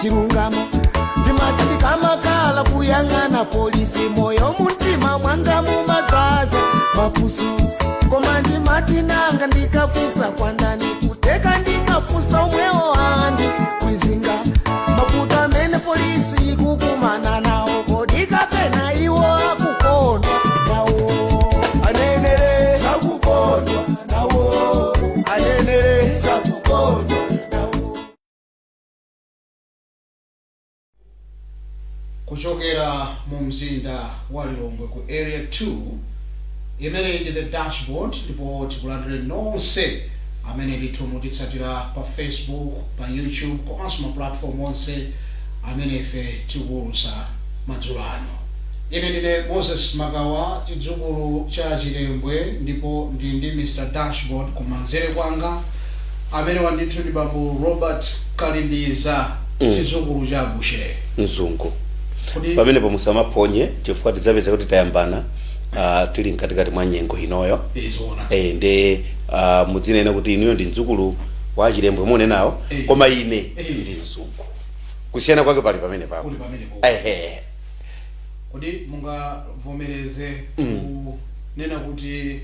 Chilungamo ndimati ndikamakhala kuyang'ana polisi, moyo mumtima mwanga mumadzaza mafunso. Koma ndimati nanga ndikafunsa kwandani? Kuteka ndikafunsa omwewo andi kwizinga. Mafuta amene polisi ikukumana nawo, kodi kapena iwo akukondwa nawo? Anenere sakukondwa nawo, anenere sakukondwa nawo. Kuchokera mu mzinda wa Lilongwe ku Area 2, imeneyi ndi The Dashboard, ndipo tikulandire nonse amene ndithu mutitsatira pa Facebook, pa YouTube komanso ma platform onse amene ife tikuwulutsa madzulo ano. Ine ndine Moses Makawa, chidzukulu cha Chilembwe, ndipo ndi ndi Mr Dashboard kumanzere kwanga, amene wandithu ndi bambo Robert Kalindiza, chidzukulu cha Bushere. Mzungu. Kodi Pamenepo musamaphonye, chifukwa tidzapeza kuti tayambana tili mkatikati mwa nyengo inoyo. Izoona. Nde mudzinena kuti inuyo ndi mdzukulu wa Chilembwe munenawo, koma ine ndi mzungu. Kusiyana kwake pali pamene papo. Kuli pamenepo. Ehe. Kodi mungavomereze kunena kuti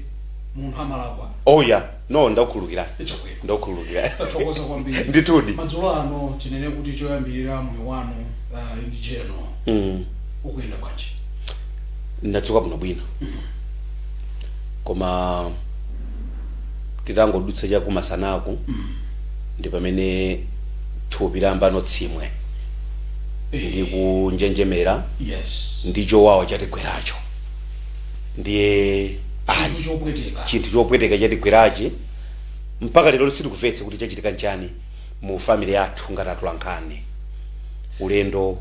munthu amalakwa? Oh yeah, no, ndakukhululukirani. Chabwino. Ndakukhululukirani. Tathokoza kwambiri. Ndithudi. Madzulo ano tinene kuti choyambirira, moyo wanu in general ukuyenda bwanji? Ndadzuka bwino bwino, koma titangodutsa chakumasanaku ndi pamene thupi layamba tsimwe ndi kunjenjemera ndi chowawa chatigweracho. Ndiye ayi. Chinthu chopweteka. Chinthu chopweteka chatigwerachi, mpaka lero sitikumvetsa kuti chachitika nchani mu family yathu ngati atolankhani, ulendo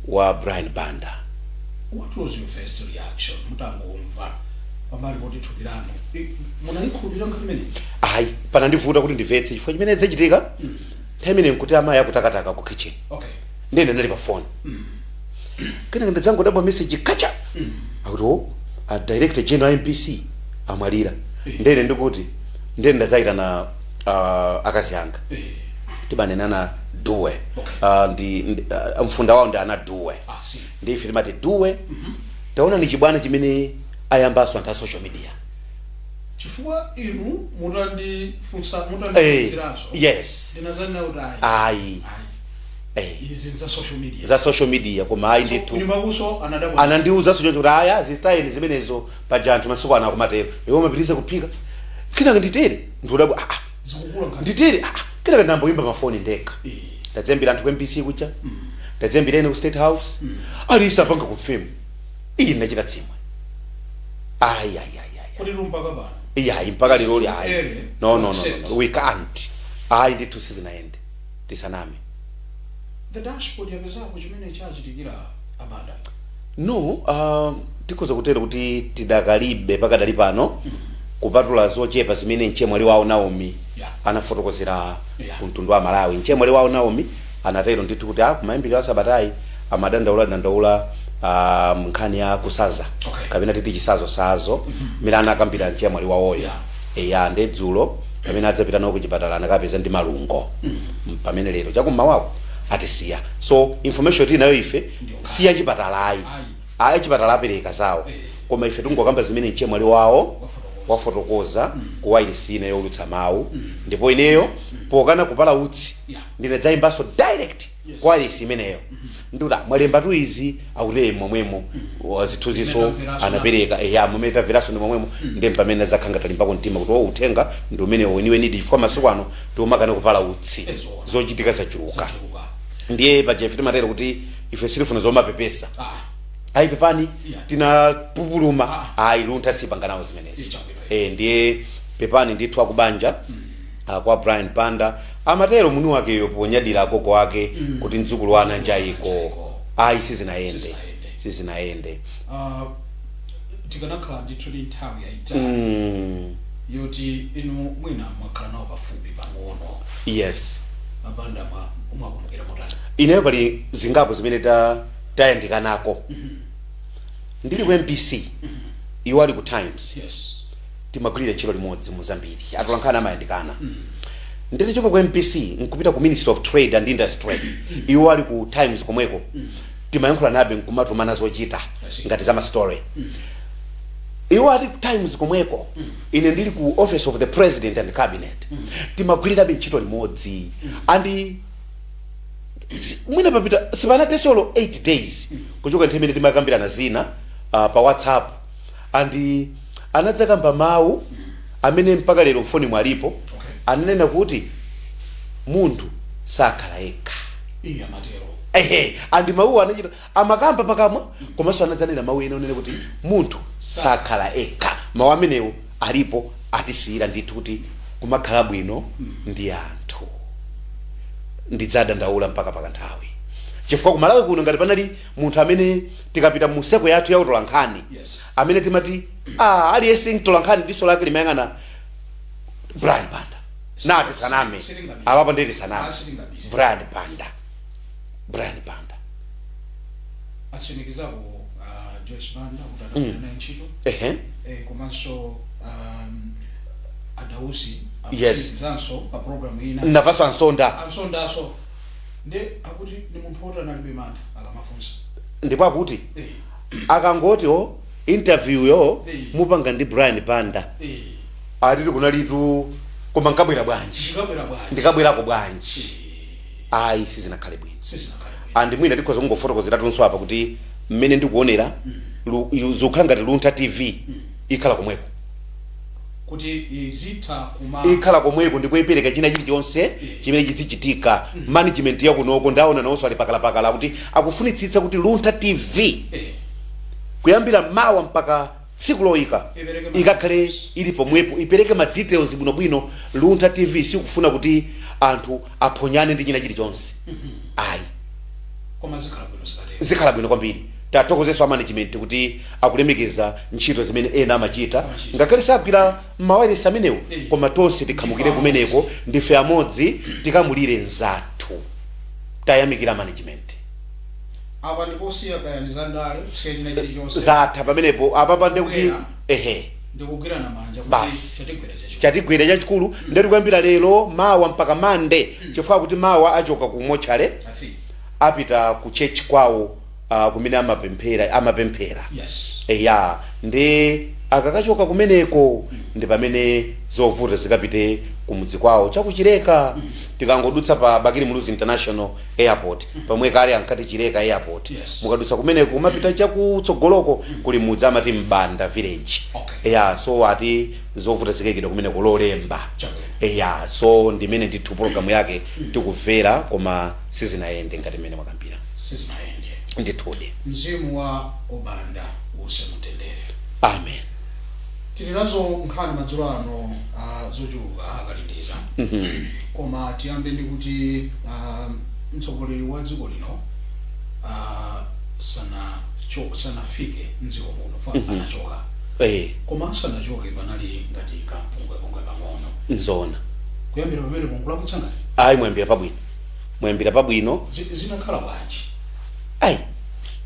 wa Brian Banda. What was your first reaction mutangomva pambali poti thupi lanu munayikhulupirira ngati imeneyi? Ayi, panandivuta kuti ndimvetse, chifukwa chimene zachitika nthawi imene nkuti amayi akutakataka ku kitchen. Ndene ndali pa phone, kenaka ndadzangodabwa message kacha akuti, "Oh, a director general MBC amwalira." Ndene ndikuti ndene ndadzayitana akazi anga, timanenana duwe. Ndi mfunda wawo ndi ana duwe. Ah, si. Ndi ife timati duwe. Taona ni chibwana chimene ayambaso anthu a social media. Chifukwa inu mutandifunsa, mutandifunsiranso, ndinazanena kuti ayi, ayi, ayi, izi za social media. Za social media, koma ayi ndithu. Kunyumba kuso anadabwa? Anandiuza choncho kuti aya zistayeni zimenezo, paja anthu masiku ano akumatero. Iwo amapitiriza kuphika, kenaka nditere ndikudabwa, ah, ah, Zikukula ngati nditere, ah, ah. Kenaka ndamboyimba mafoni ndekha. Ndadzembera anthu ku MBC kuja, ndadzembera ine ku State House, alisa apanga confirm iyi ndachita tsimwe. Ayi, ayi, ayi, ayi. Kodi mpaka pano? Iyayi, mpaka lero Too ayi. early No, to no, no, accept. no, we can't. Ayi ndithu, sizinayende, tisaname. The Dashboard yapezako chimene chachitikira abanda? No, tikhoza kutero kuti tidakalibe pakadali pano, kupatula zochepa zimene mchemwali wawo Naomi anafotokozera ku mtundu wa Malawi. Mchemwali wawo Naomi anatero ndithu kuti kumayambiriro a sabatayi amadandaula dandaula nkhani ya kusaza, kapena titi chisazosazo, mmene anakambira mchemwali wawoyo. Eya, ndi dzulo pamene adzapita nawo ku chipatala anakapeza ndi malungo. Pamene lero chakummawako atisiya. So information tili nayo ife Ndiyo. si yachipatalayi. Ayi. Ayi, chipatala apereka zawo, koma ife tingokamba zimene mchemwali wawo wafotokoza. Wafotokoza ku wireless ina yolutsa mawu. Ndipo ineyo pokana kupala utsi, ndinadzayimbanso direct kwa wireless imeneyo, ndikuti, "Ah, mwalembatu izi?" Akuti momwemo zithunziso Mmene anapereka. Eya, momwe tamveranso ndi momwemo. Ndi pamene adzakhanga talimbako mtima kuti o uthenga ndi umenewo weniwenidi, chifukwa masiku ano tiumakana kupala utsi. Ezoona. Zochitika zachuluka. Zachuluka. Ndiye paja ife timatero kuti ife sitifuna zomapepesa. Ayi, pepani, tinapupuluma. Ayi, Luntha sipanganawo zimenezo. Ichabwino. Ndiye pepani ndithu akubanja kwa Brian Banda. Amatero mwini wakeyo ponyadira agogo ake kuti mdzukulu wa ananjayiko. Ayi, sizinayende. Sizinayende. Sizinayende. Tikanakhala ndithu ndi nthawi yayitali yoti inu mwina mwakhala nawo pafupi pang'ono, abanda mwakumbukira motani? Ineyo pali zingapo zimene tayandikanako. Ndili ku MBC, iwo ali ku Times. Timagwirira ntchito limodzi mu zambiri. Atolankhani amayandikana. Nditachoka ku MBC nkupita ku Ministry of Trade and Industry, iwo ali ku Times komweko, timayankhula nabe nkumatumana zochita I see. ngati za ma story. Iwo ali ku Times komweko, ine ndili ku Office of the President and Cabinet, timagwirirabe ntchito limodzi. And mwina papita sipanatesolo 8 days kuchoka nthawi imene timakambirana zina pa WhatsApp, and anadzakamba mawu amene mpaka lero mfoni mwalipo. Ananena kuti munthu sakhala yekha. Iye amatero. Ehe, and mawuwo anachita amakamba pakamwa, komanso anadzanena mawu ena onena kuti munthu sakhala ekha. Mawu amenewo alipo, atisiyira ndithu kuti kumakhala bwino ndi anthu. Ndidzadandaula mpaka pakanthawi, chifukwa kumalawi kuno ngati panali munthu amene tikapita mu circle yathu ya utolankhani, amene timati, ah, aliyense mtolankhani diso lake limayang'ana Brian Banda, nati saname. Sitingabise. Apapo nditi saname. Ah, sitingabise. Brian Banda, Brian Banda. Atsimikizako Joyce Banda kuti adagwira naye ntchito. Komanso Adausi akutsimikizanso pa program ina. Navaso Ansonda. Ansondaso ndi akuti ni munthu woti analibe mantha akamafunsa. Ndipo akuti akangoti o interview yo mupanga ndi Brian Banda, atiti kunalitu, koma nkabwera bwanji? Ndikabwera bwanji? Ndikabwerako bwanji? Ayi, sizinakhale bwino. Sizinakhale bwino. And mwina tikhoza kungofotokozera tunso apa kuti mmene ndikuonera zikukhala ngati Luntha TV ikhala komweko. Kuti izitha kuma Ikhala komweko ndipo ipereka china chilichonse chimene chizichitika. Management yakunoko ndaona nawonso ali pakalapakala kuti akufunitsitsa kuti Luntha TV kuyambira mawa mpaka tsiku loyika Ipereke ma ikakhale details. ili pomwepo, ipereke ma details bwinobwino. Luntha TV sikufuna kuti anthu aphonyane ndi china chilichonse, ayi. Koma zikhala bwino zikatero. Zikhala bwino kwambiri. Tathokozeso a management kuti akulemekeza ntchito zimene ena amachita, Amachita. ngakhale sagwira mmawayilesi amenewo, koma tonse tikhamukire Ndife. kumeneko, ndife amodzi, tikamulire nzathu. Tayamikira management. Apa ndiposiya kayani za ndale, kusiya china chilichonse. Zatha pamenepo apapa, ndekuti Kubwera. ehe. Ndikugwirana manja kuti Basi. chatigwera chachikulu. Chatigwera chachikulu. Ndeti kuyambira lero, mawa mpaka Mande, chifukwa kuti mawa achoka ku mochale, Asi. apita ku church kwawo, kumene amapemphera, amapemphera. Eya, ndi akakachoka kumeneko ndi pamene zovuta zikapite kumudzi kwawo chakuchileka. Tikangodutsa pa Bakili Muluzi International Airport, pamwe kale ankati Chileka Airport, mukadutsa kumeneko kumapita chakutsogoloko kuli mudzi amati Mbanda Village. Eya, so ati zovuta zikayikidwa kumeneko Lolemba. Chabwino. Eya, so ndimene ndithu programu yake tikumvera, koma sizinayende ngati mmene mwakambira. Sizinayende. Ndithudi. Mzimu wa Obanda uuse mutendere. Amen. Tili nazo nkhani madzulo ano zochuluka, akalindiza, koma tiyambe ndi kuti mtsogoleri wa dziko lino sanafike mdziko muno fa anachoka. Koma asanachoke panali ngati kampungwepungwe pang'ono. Nzona. Kuyambira pamene punkulakwitsa ngati Ayi, mwayambira pabwino, mwayambira pabwino. Zinakhala bwanji? Ayi,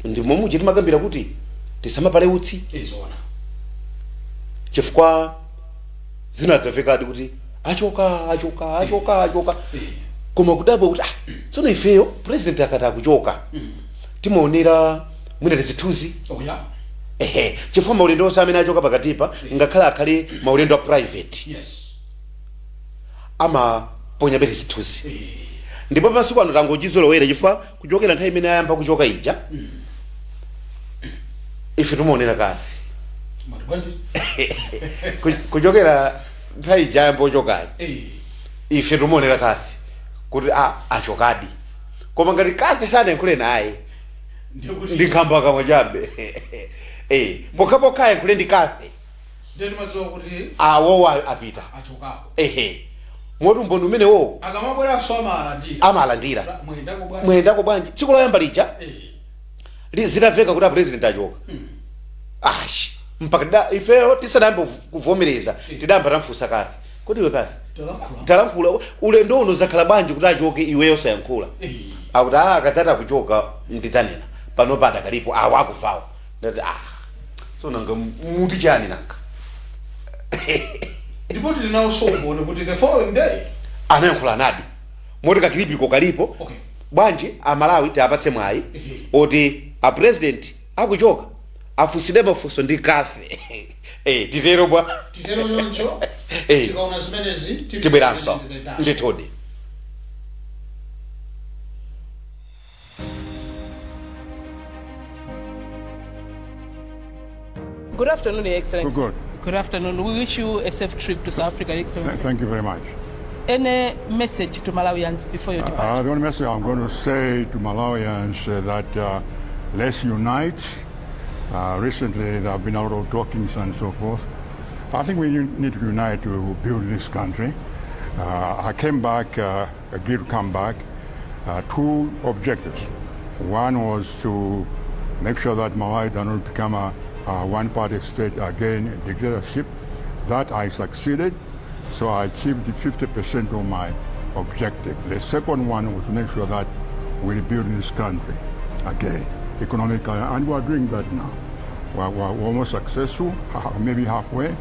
ndi momwe timakambira kuti tisamapale utsi. Izona. Chifukwa zinadzamvekadi kuti achoka, achoka, achoka, achoka. Koma kudabwa kuti, ah, tsono ifeyo president akati akuchoka timaonera mwina tizithunzi. Oya. Ehe, chifukwa maulendo onse amene achoka pakatipa, ngakhale akhale maulendo a private, amaponya bete zithunzi. Ndipo masiku ano tangochizolowera, chifukwa kuchokera nthawi imene ayamba kuchoka ija ife timaonera kafe. Mati bwanji? Kuchokera nthawi ija ayamba kuchokayi, ife timaonera kafe kuti a achokadi, koma ngati kafe sanayankhule naye, ndikuti ndi nkhamba kamwe chabe. Pokhapokha ayankhule ndi kafe, ndiye timadziwa kuti awowa apita. Achokako. Ehe, moti umboni umenewo akamabweranso amalandira. Amalandira. Mwendako bwanji? Mwendako bwanji? Tsiku loyamba lija zitamveka kuti a president achoka, ashi, mpaka ifeyo tisanayambe kuvomereza, tidayamba tamfunsa kafe kuti, iwe kafe, talankhula. Talankhula, ulendo uno zakhala bwanji kuti achoke iweyo sayankhula? Akuti, ah, akadzati akuchoka ndidzanena, panopa adakalipo awa akufawo. Ndati, ah, so nanga muti chani nanga? Ndipo tili nawonso umboni kuti the following day Anayankhula nadi moti ka clip ko kalipo. Bwanji Amalawi tiapatse mwayi oti a president akuchoka afunsire mafunso ndi kafe. Titero bwa? Titero choncho. Tikaona zimenezi tibweranso. The Dash. Ndithudi. Good afternoon, Your Excellency. Good. Good afternoon. We wish you a safe trip to South Africa, Your Excellency. Thank you very much. Any message to Malawians before your departure? The only message I'm going to say to Malawians that let's unite. Recently, there have been a lot of talkings and so forth. I think we need to unite to build this country. I came back, agreed to come back, two objectives. One was to make sure that Malawi does not become a one-party state again, a dictatorship. That I succeeded, so I achieved 50% of my objective. The second one was to make sure that we rebuild this country again, economically, and we are doing that now. We're almost successful, maybe halfway.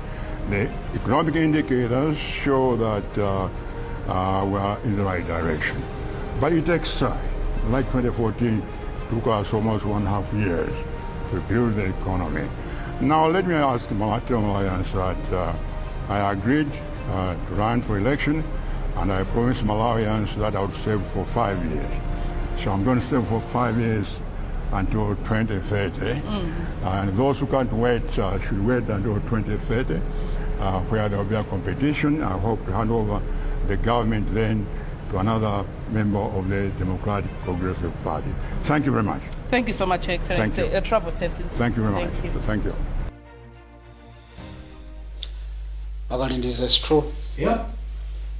The economic indicators show that we are in the right direction. But it takes time. Like 2014 took us almost 1.5 years to build the economy. Now let me ask Malawians that I agreed to run for election, and I promised Malawians that I would serve for 5 years. So I'm going to serve for 5 years until 2030. And those who can't wait should wait until 2030, where there will be a competition. I hope to hand over the government then to another member of the Democratic Progressive Party. Thank you very much. Thank you so much, Your Excellency. Thank you. Travel safely. Thank you very much. Thank you. So thank you. Akalindiza, it's true. Yeah,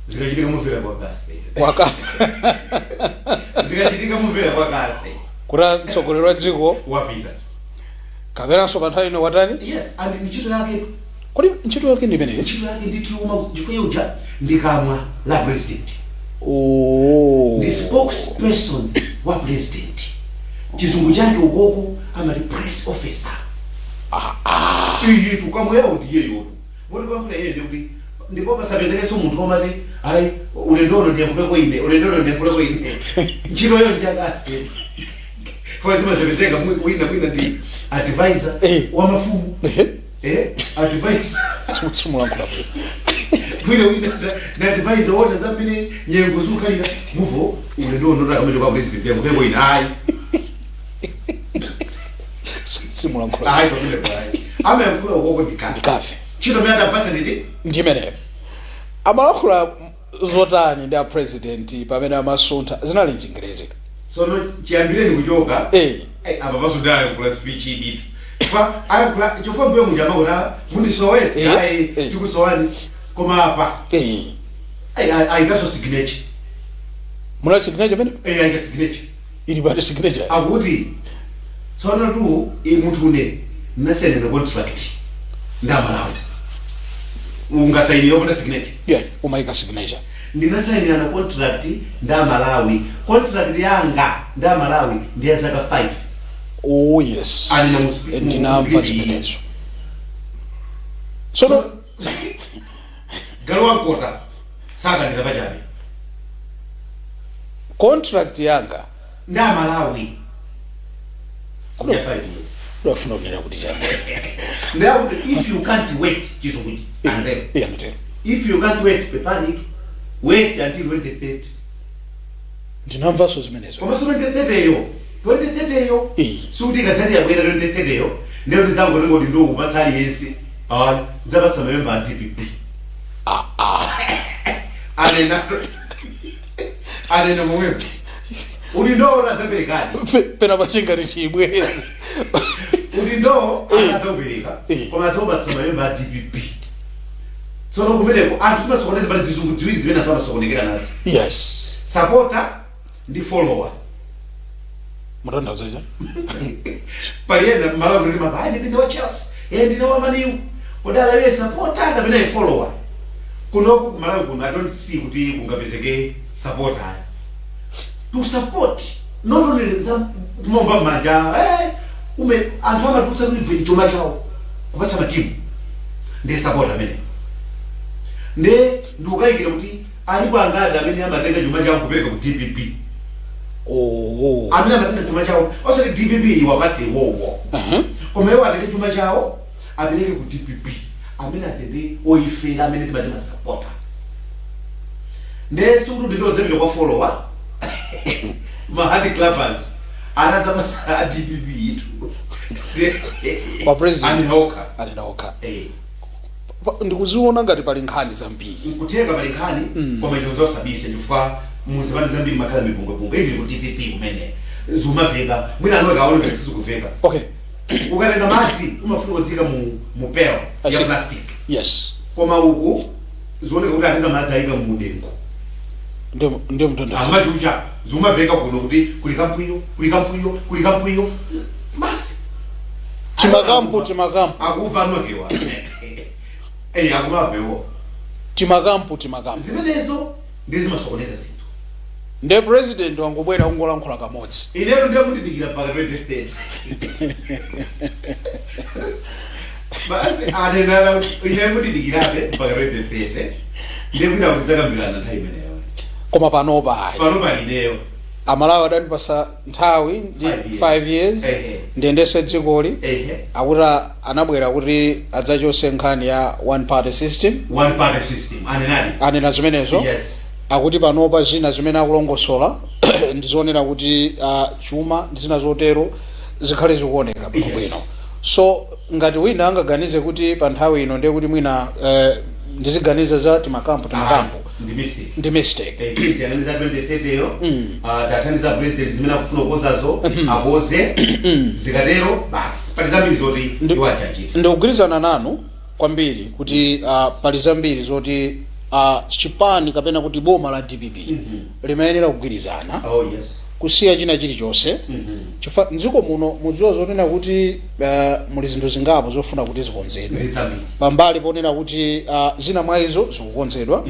zikachitika mumvera kwakafe. Wakafe. Zikachitika mumvera kwakafe. Kuti mtsogoleri wa dziko wapita kapenanso pa nthawi ino watani? Yes, and ntchito yake. Kodi ntchito yake ndi imeneyi? Ntchito yake ndithu uma chifukwa uja ndikamwa la president. Oh. Ndi spokesperson wa president. Chizungu chake ukoko amati press officer. Iyi tukamweyo ndiyeyotu moti kwamphula iye ndikuti ndipo pasapezekenso munthu omati, "Ayi, ulendono ndiyankhuleko ine, ulendono ndiyankhuleko ine." Ntchitoyo njakafe funa zimazapezeka wina mwina ndi advisor wa mafumu. Advisor. Simulankhula bwino. Mwina wina na advisor wona zamene nyengo zikukhalira muvo ulendono takamene kwa president yankhuleko ine, ayi. Simulankhula. Ayi, pamene ayi, amayankhula ukoko ndikafe. Ndikafe. Ntchito mene adapatsa nditi. Ndimeneyo. Amalankhula zotani ndi a president pamene amasuntha? Zinali mchingerezi? Tsono chiyambireni kuchoka apa pasonda ayankhula speech iditu chifukwa ayankhula chifukwa mbuye muja amakuti mundisowe. Ayi, tikusowani, koma apa ayikaso signature. Munali signature pamene? Ayika signature. Ili pati signature? Akuti tsono tu munthu une ndinasainira contract ndamalawi, ungasainira opanda signature? Yeah, umayika signature. Ndinasainira na contract ndamalawi, contract yanga ndamalawi ndi ya zaka 5. Oh yes. Ali na Ndinamva zimenezo. Tsono galu wankota sakandira pachabe. Contract yanga Ndamalawi ya 5 years. Udafuna kunena kuti chani? Ndakuti if you can't wait, chizungu andero. Iya, mitero. If you can't wait, pepani, wait until 2030. Ndinamvanso zimenezo. Komanso 2030 yo, 2030 yo, sikuti ikadzati yabwera 2030 yo ndiyo ndidzangotengoti ndiwupatsa aliyense, ayi, ndidzapatsa mamemba a DPP. Anena, anena momwepo uli ndo adzaperekadi. Pena pachingati chibwezi. Uli ndo akadzaupereka, koma adzaupatsa mamemba a DPP. Tsono kumeneko anthu timasokoneza pali zizungu ziwiri zimene anthu amasokonekera nazo: supporter ndi follower. Mutanthauza chani? Pali ena mmalawi ndi mava, "Ayi, ndine wa Chelsea, ndine wa Man U." Kodi alawiye supporter kapena i follower? Kunoku kumalawi kuno I don't see kuti kungapezeke supporter to support, not only za kumomba m'manja. Ume anthu amatulutsa kuti bveni chuma chawo kupatsa matimu, ndi supporter amene nde ndikukayikira kuti Alipo angati amene amatenga chuma chawo kupereka ku DPP? Oh. Amene amatenga chuma chawo, osati DPP iwapatse iwowo, koma iwo atenge chuma chawo apereke ku DPP, amene atende oyifera, amene timati masapota. Nde sikuti ndindozepita kwa follower, ma hand clappers anadzapasa a DPP itu. Kwa president. Anena okha. Anena okha. Eh. Ndikuziona ngati pali nkhani zambiri. Nkutheka pali nkhani, koma izo zosabise, chifukwa muzipani zambiri makhala mipungwepungwe. Even ku DPP kumene zumaveka, mwina anoka aone ngati sizikuveka. Ukatenga madzi umafuna kudzika mu pail I ya see. plastic, koma uku zioneka kuti atenga madzi ayika mu dengu. Ndiyo mtondo. Amachucha zumaveka kuno kuti kuli kampwiyo, kuli kampwiyo, kuli kampwiyo basi. Timakampu, timakampu. Akuva anokewa, eh, akumavewo. Timakampu, timakampu. Zimenezo ndi zimasokoneza zinthu. Nde president wangobwera kungolankhula kamodzi. Ineyo ndiye mundidikira mpaka 2030 basi. Anenana, ine mundidikirabe mpaka 2030, ndiye kwina kuti dzakambirana nthawi imeneyo. Koma panopa ayi. Pano pali ineyo. Amalawi adandipasa nthawi ndi 5 years. 5 years ndiyendese dzikoli. Akuti anabwera kuti adzachose nkhani ya one party system. One party system anenadi. Anena zimenezo. Yes. Akuti panopa zina zimene akulongosola ndizonena kuti chuma ndi zina zotero zikhale zikuoneka bwinobwino. So ngati wina angaganize kuti pa nthawi ino ndiye kuti mwina ndiziganiza za timakampu, timakampu, ndi mistake. Ndi mistake. Tiyang'aniza 2030 yo. Tathandiza president zimene akufuna kukozazo akoze, zikatero basi, pali zambiri zoti iwo achachita. Ndikugwirizana nanu kwambiri kuti pali zambiri zoti chipani kapena kuti boma la DPP limayenera kugwirizana, Oh yes. kusiya china chilichonse, chifukwa mdziko muno mudziwa zonena kuti muli zinthu zingapo zofuna kuti zikonzedwe. Ndi zambiri. Pambali ponena kuti zina mwa izo zikukonzedwa,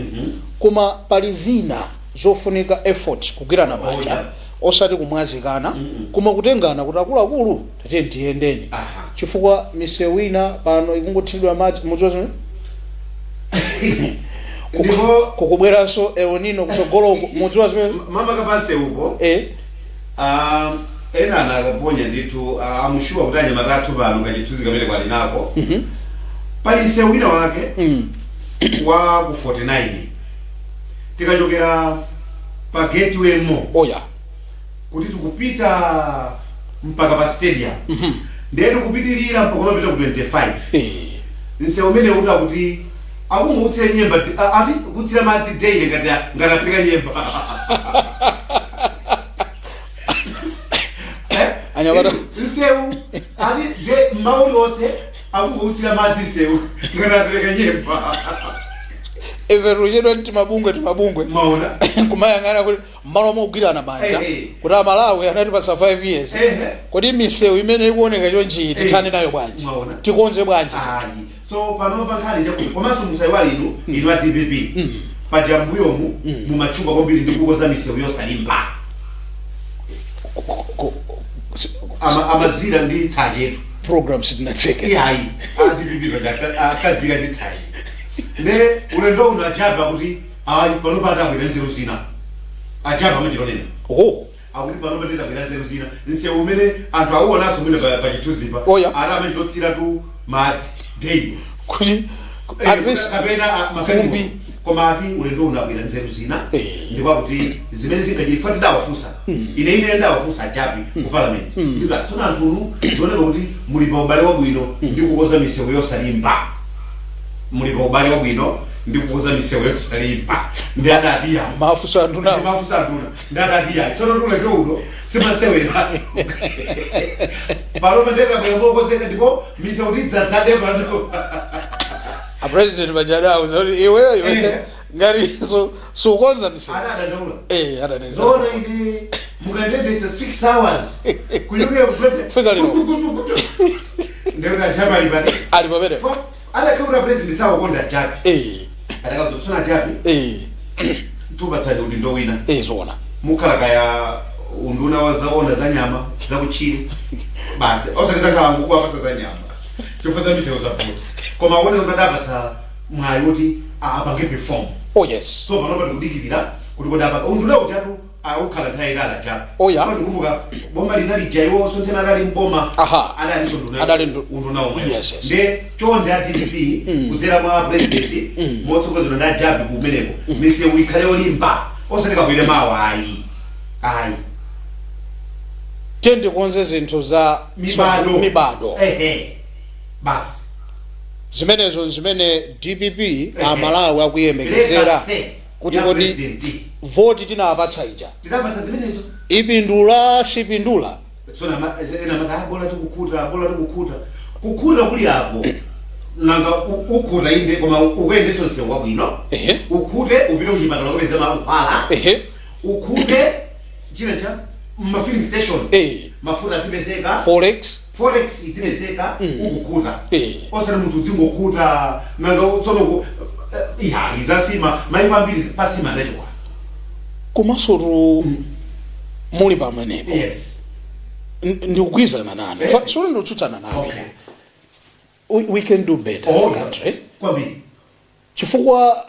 koma pali zina zofunika effort, kugwirana manja, osati kumwazikana, koma kutengana kuti akuluakulu, tatiye tiyendeni, chifukwa misewu ina pano ikungothiridwa madzi, mudziwa zimene Ndipo kukubweranso El Nino kutsogoloko, mudziwa zimene mama kapanse upo, ena anakaponya ndithu, amushuwa kuti anyamata athu pano kachithunzi kamene kwali nako. Pali msewu wina wake wa ku 49, tikachokera pa Gateway Mall kuti tikupita mpaka pa stadium, ndiye tikupitilira mpaka umapita ku 25. Msewu umene uta kuti akungokutsira nyemba, ati kutsira madzi daily ngati aphika nyemba. Anyamata. Msewu ati de mauli onse akungokutsira madzi, msewu ngati apereka nyemba. Ife tuchedwa timabungwe, timabungwe. Maona. Kumayang'ana kuti mmalo mogwirana manja kuti Amalawi anatipasa 5 years, kodi misewu imene ikuoneka chonchi tithane nayo bwanji? Maona. Tikonze bwanji zinthu? Ayi, so pano pa nkhani chakuti komanso musayiwale inu a DPP, paja mbuyomu mumatchuka kwambiri ndi kukoza misewu yosalimba. Amazira ndi tsachetu. Program sitinatseke. Iyayi, a DPP paja akazira ndi tsache. Nde ulendo uno achapa kuti ayi, pano patabwera nzeru zina, achapa amachitonena akuti pano patidabwera nzeru zina, msewu umene anthu auonanso umene pa chithunzipa, ati amachitotsira tu madzi daily. Kuti at least kapena fumbi. Koma ati ulendo uno abwera nzeru zina, ndipo akuti zimene zingachita, tidawafunsa, ine ndawafunsa achapi ku parliament, ndikuti tsono anthu unu zioneka kuti muli pa ubale wabwino ndi kukoza misewu yosalimba, muli pa ubale wabwino ndi kukoza misewu yosalimba, ndi adati ya Mafunso anthu nawo. Ndimafunsa antuna, ndadati ya tsono tuleke uno simasewera pano pandeta bwera mokozeka, ndipo misewu tidzadzade pano. A president pajadawo kuti iweyo, iwe ngati sukonza misewu. Adadandaula. Adanena. Zoona iti mukatendetsa 6 hours kuchokera ku Fika lero. Ndekuti achapi ali pati? Ali pamene. Adakhakuti president sawakonda achapi, adakatsona achapi, tupatsani kuti ndowina. Zoona. Mukhala kaya unduna wa zaona za nyama zakutchire basi, osati zankhalango, kuwapatsa za nyama chifukwa za misewu zavuta. Koma akuoneka kuti adapatsa mwayi woti apange perform. Oh yes. So panopa tikudikirira kuti kodi apa unduna ujatu aukhala nthawi itali ajapo. Oh, yeah. Ndikumbuka boma linali jaiwonso nthena adali mboma. Aha. Adalinso nduna. Adali unduna omwe. Yes. Nde chonde a DPP kudzera mwa president motsogozedwa ndi ajapi kumeneko, misewu ikhale yolimba, osati kabwere mawa, ayi ayi. Tiye tikonze zinthu za mibado. Mibado. Ehe, basi. Zimenezo zimene DPP Amalawi akuyembekezera Legacy kuti ya kodi president. Voti tinawapatsa ija Tidapatsa zimenezo ipindula, sipindula? Tsono ena amati, "Ah, bola tikukhuta, bola tikukhuta." Kukhuta kuli apo, nanga ukhuta inde, koma ukuyendenso msewu wabwino? Ukhute, upite kuchipatala kupeza mankhwala? Ukhute, china cha ma filling station mafuta azipezeka? Forex. Forex izipezeka, ukukhuta. Osati munthu udzingokuta, nanga tsono ya izasima maiko ambiri pasima adachikwa. Komanso tu muli pamenepo. Ndikugwizana nanu. Suli ndikutsutsana nanu. We can do better as a country. Kwambiri. Chifukwa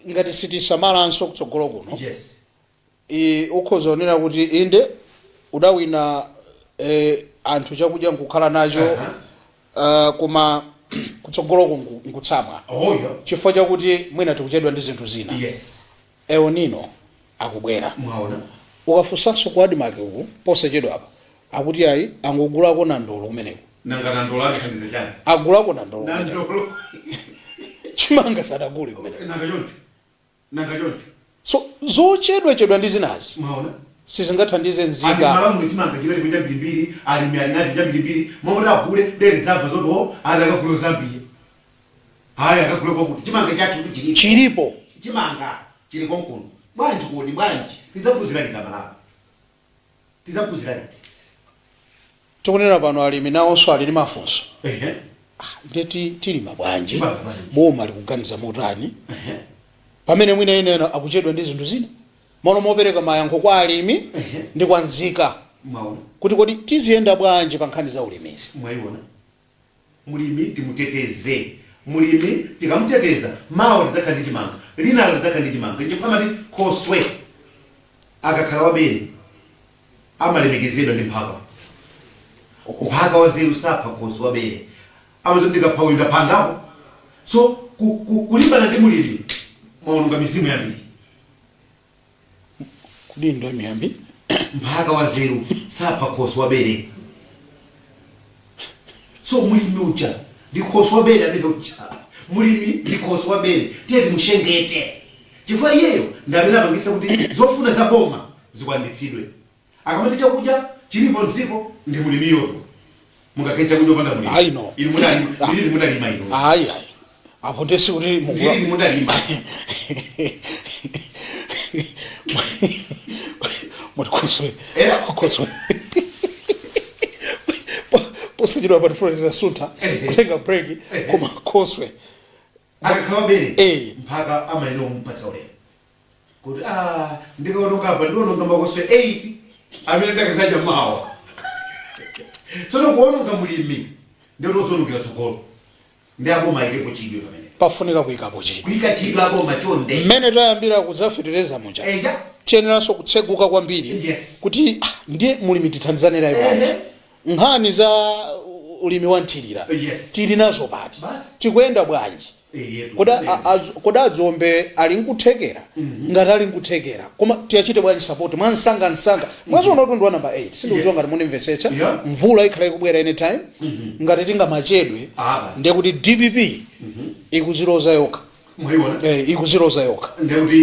ngati sitisamalanso kutsogolo kuno, ukhoza kunena kuti inde udawina, anthu chakudya nkukhala nacho, koma kutsogoloko nkutsamwa chifukwa chakuti mwina tikuchedwa ndi zinthu zina. El Nino akubwera. Mwaona. Ukafunsanso ku ADMARC uku posachedwa apa, akuti ayi, angogulako nandolo kumeneko. Nanga nandolo alithandize chani? Agulako nandolo kumeneko. Nandolo. Chimanga sadagule kumeneko. Nanga choncho, nanga choncho. So zochedwachedwa ndi zinazi Mwaona. sizingathandize Ali nzika. Malamulo, chimanga chimene chambirimbiri, alimi ali nacho chambirimbiri, momwe agule dere dzabva zoti o ali akagule Zambia, hayi, akagule kwakuti chimanga chathu chilipo. Chilipo. Chimanga chili konkuno. Bwanji kodi, bwanji? Tidzaphunzira liti Amalawi? Tidzaphunzira liti? Tikunena pano alimi nawonso ali ndi mafunso. Ndeti tilima bwanji? Tilima bwanji? Boma likuganiza motani pamene mwina inena akuchedwa ndi zinthu zina, mono mopereka mayankho kwa alimi ndi kwa nzika Mwaona. kuti kodi tiziyenda bwanji pa nkhani za ulimizi? Mwayiona, mulimi timuteteze. Mulimi tikamuteteza, mawa tidzakhala ndi chimanga, linalo tidzakhala ndi chimanga. Nchifukwa amati khoswe akakhala wabere amalemekezedwa ndi mphaka. Mphaka wanzeru sapha khoswe wabere, amazoti ndikapha uyu ndaphangapo. So kulimbana ndi mulimi mwaononga mizimu yambiri. Kodi ndo miyambi? Mphaka wanzeru sapha khoswe wabere. So mulimi uja ndi khoswe wabere amene uja. Mulimi ndi khoswe wabere, tiye timuchengete, chifukwa iyeyo ndi amene apangisa kuti zofuna za boma zikwanitsidwe. Akamati chakudya chilipo mdziko, ndi mulimiyotu. Mungakhale chakudya opanda mulimi? Ayi, no. Ili mudalima, ndilili mudalima ino. Ayi ayi, apo ndesi kuti Ndilili mudalima. Muti khoswe Eh? khoswe posachedwa patifuna titasuntha kutenga break, koma khoswe akakhala wabere, mphaka amayenera kumupatsa ulemu kuti ah, ndikaononga apa ndiononga makoswe 8 amene ndakazadya mawa. Tsono kuononga mulimi ndikuti udzionongera tsogolo. Ndi aboma ayikepo chidwi pamene pafunika kuyikapo chidwi. Kuyika chidwi aboma, chonde. Mmene tayambira kudzafetereza muja, tiyeneranso kutseguka kwambiri kuti ah, ndiye mulimi tithandizane naye bwanji? Nkhani za ulimi wa nthirira tili nazo pati? Basi. Tikuyenda bwanji? Eyetu. Kodi adzombe ali nkuthekera? Ngati ali nkuthekera, koma tiyachite bwanji support mwansangansanga? Mwezi uno ndi wa namba 8, sindikudziwa ngati munimvetsetsa. Mvula ikhala ikubwera anytime. Ngati tingamachedwe, Ah, basi. ndiye kuti DPP ikuziloza yokha. Mwayiona. Ikuziloza yokha. Ndekuti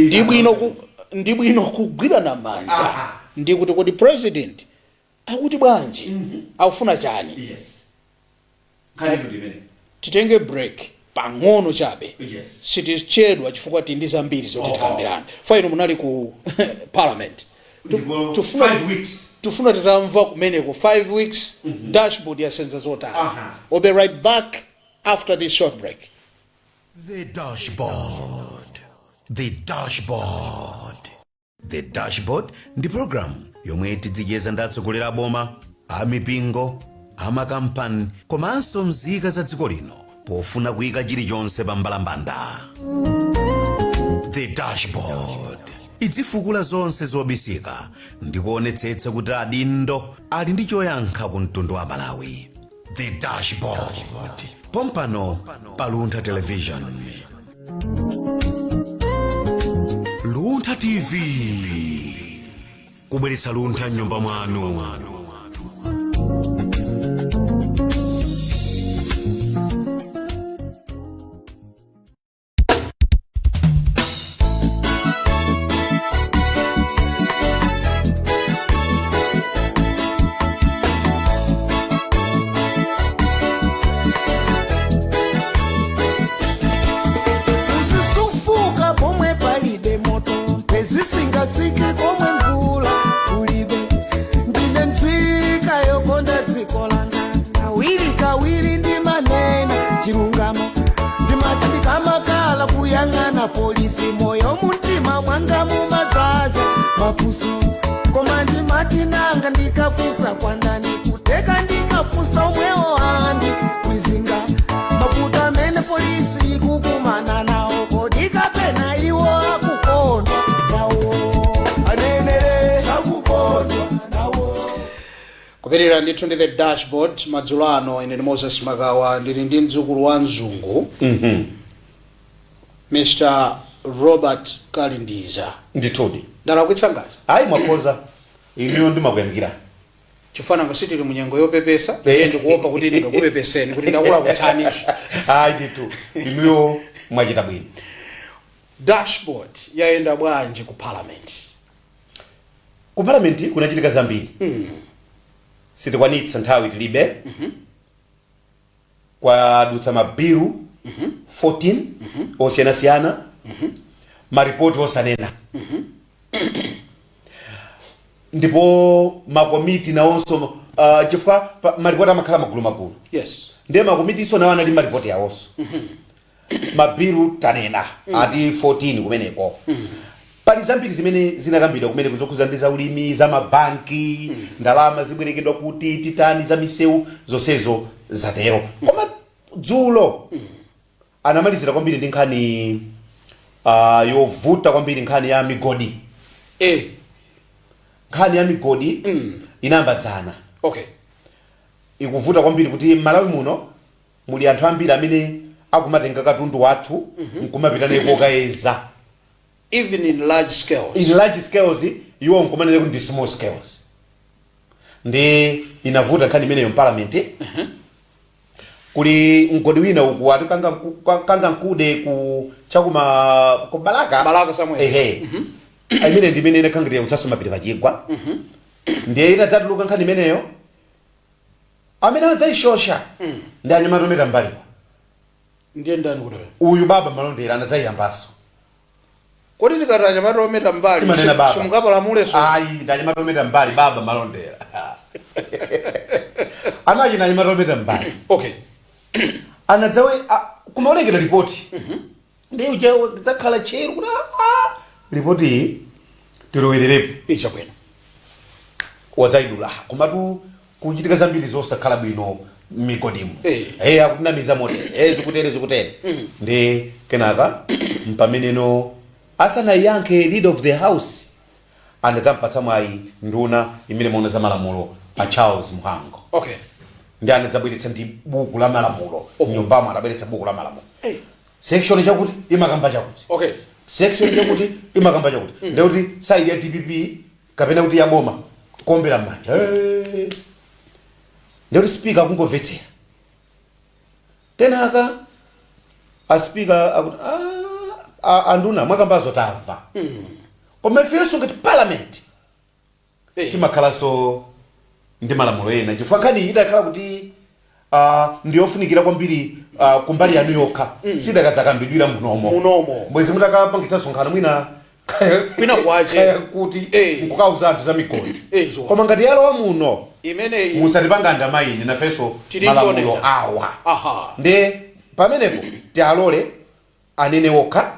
Ndi bwino kugwirana manja ndi kuti kodi president akuti bwanji, akufuna chani? Yes, nkhani ndi imene. Titenge break pang'ono chabe. Sitichedwa chifukwa tili ndi zambiri zoti tikambirane. Fa inu munali ku parliament. Ndipo 5 weeks. Tifuna titamva kumeneko 5 weeks dashboard yasenza zotani. We'll be right back after this short break. The Dashboard. The Dashboard. The Dashboard ndi program yomwe tidzicheza ndi atsogoleri a boma, amipingo, amakampani komanso nzika za dziko lino pofuna kuyika chilichonse pa mbalambanda. The Dashboard idzifukula zonse zobisika ndi kuonetsetsa kuti adindo ali ndi choyankha ku mtundu wa Malawi. The Dashboard, pompano pa Luntha Television, Luntha TV, kubweretsa luntha m'nyumba mwanu. Uzisufuka pomwe palibe moto, mpezisingasike komwe mvula kulibe. Ndine nzika yokonda dziko langa, kawiri kawiri ndimanena chilungamo. Ndimati ndikamakhala kuyang'ana polisi, moyo mumtima mwanga mumadzaza mafunso. Koma ndimati nanga ndikafunsa kwandani? Kuteka ndikafunsa omwewo andi kwizinga mafuta amene polisi ikukumana nawo. Kodi kapena iwo akukondwa nawo? Anenere sakukondwa nawo. Kupitirira ndithu ndi The Dashboard madzulo ano. Ine ndi Moses Makawa, ndili ndi mdzukulu wa mzungu, Mr Robert Kalindiza. Ndithudi. Ndalakwitsa ngati? Ayi, mwakhoza inuyo, ndimakuyamikira. Chifana sitili munyengo yopepesa. Iye ndikuopa kuti ndingakupepeseni kuti ndakulakwitsaniso. Ayi ndithu, inuyo mwachita bwino. Dashboard yayenda bwanji ku Parliament? Ku Parliament kunachitika zambiri, sitikwanitsa, nthawi tilibe. Kwadutsa mabilu 14 osiyanasiyana, maripoti osanena, ndipo makomiti nawonso, chifukwa maripoti amakhala magulu magulu. Ndiye makomitiso nawo anali maripoti awonso. Mabilu tanena ati 14 kumeneko. Pali zambiri zimene zinakambidwa kumeneko zokhuza ndi zaulimi, za mabanki, ndalama zibwerekedwa kuti titani, za misewu, zonsezo zatero. Koma dzulo anamalizira kwambiri ndi nkhani yovuta kwambiri, nkhani ya migodi. Nkhani ya migodi inayamba dzana. Ikuvuta kwambiri kuti m'Malawi muno muli anthu ambiri amene akumatenga katundu wathu nkumapita naye kokayeza. Even in large scales. In large scales, iwo nkumanena kuti ndi small scales. Ndi inavuta nkhani imeneyo m'Parliament. Kuli mgodi wina uku ati kanga mkude ku chakuma ku Balaka. Balaka somewhere. Ehe, imene ndi imene inakhangirira kutsasa mapiri pachigwa. Ndiye itadzatuluka nkhani imeneyo, amene anadzayishosha ndi anyamata ometa mbaliwa. Ndiye ndani kuti? Uyu Baba Malondera anadzayiyambaso. Kodi tikati anyamata ometa mbali, Timanena baba. Simungapalamuleso? Ayi, ndi anyamata ometa mbali, Baba Malondera anachina anyamata ometa mbali. Anadzawe kumaonekera ripoti, ndiye uja dzakhala tcheru kuti ripoti iyi tilowererepo. Ichabwino. Wadzayidula, komatu kuchitika zambiri zosakhala bwino m'migodimu. Akutinamiza motere, zikutere zikutere. Ndi kenaka mpameneno asanayankhe Leader of the House anadzampatsa mwayi nduna imene maona za malamulo, a Charles Mhango. Ndi anadzabweretsa ndi buku la malamulo nyumbamo, adabweretsa buku la malamulo. Section chakuti imakamba chakuti, section chakuti imakamba chakuti. Ndekuti side ya DPP kapena kuti ya boma kuombera m'manja. Ndekuti Speaker akungomvetsera. Kenaka a Speaker akuti, "Ah, anduna mwakambazo tamva, koma ifenso ngati Parliament timakhalanso ndi malamulo ena, chifukwa nkhani iyi idakhala kuti ndiyofunikira kwambiri kumbali yanu yokha, sidakadzakambidwira munomo." Munomo. Bwezi mutakapangitsa msonkhano mwina Kwina kwache. kaya kuti nkukauza anthu za migodi. Zo. Koma ngati yalowa muno, imeneyi musatipanga ndamaini, nafenso Tili malamulo nchonena. awa. Nde pamenepo tialole anene okha.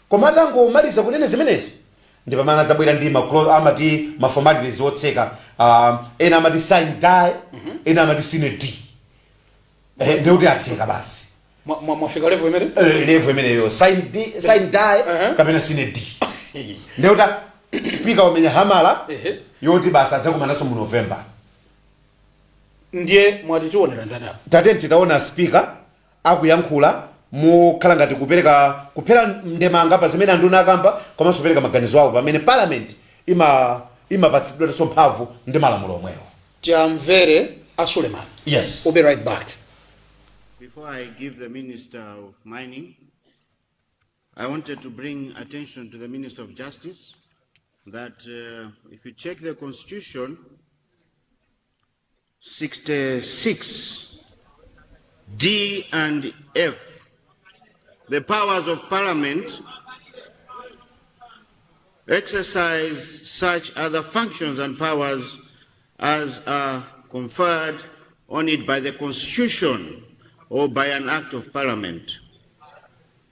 Koma atangomaliza kunena zimenezo, ndi pamene adzabwera ndi amati ma formalities otseka, ena amati sine die, ena amati sine die, ndikuti atseka basi. Mwafika level imene Level imeneyo, sine die, sine die kapena sine die. Ndekuti speaker wamenya hamala yoti basi adzakumananso mu November. Ndiye mwati tionera ndani apa? Tate, titaona speaker akuyankhula mukhala ngati kupereka, kuphera ndemanga pa zimene anduna akamba, komanso kupereka maganizo awo pamene parliament imapatsidwanso mphamvu ndi malamulo omwewo. Tiamvere a Suleiman. Yes. We'll be right back. Before I give the Minister of Mining, I wanted to bring attention to the Minister of Justice that if you check the Constitution, 66 D and F, the powers of Parliament: exercise such other functions and powers as are conferred on it by the Constitution or by an act of Parliament.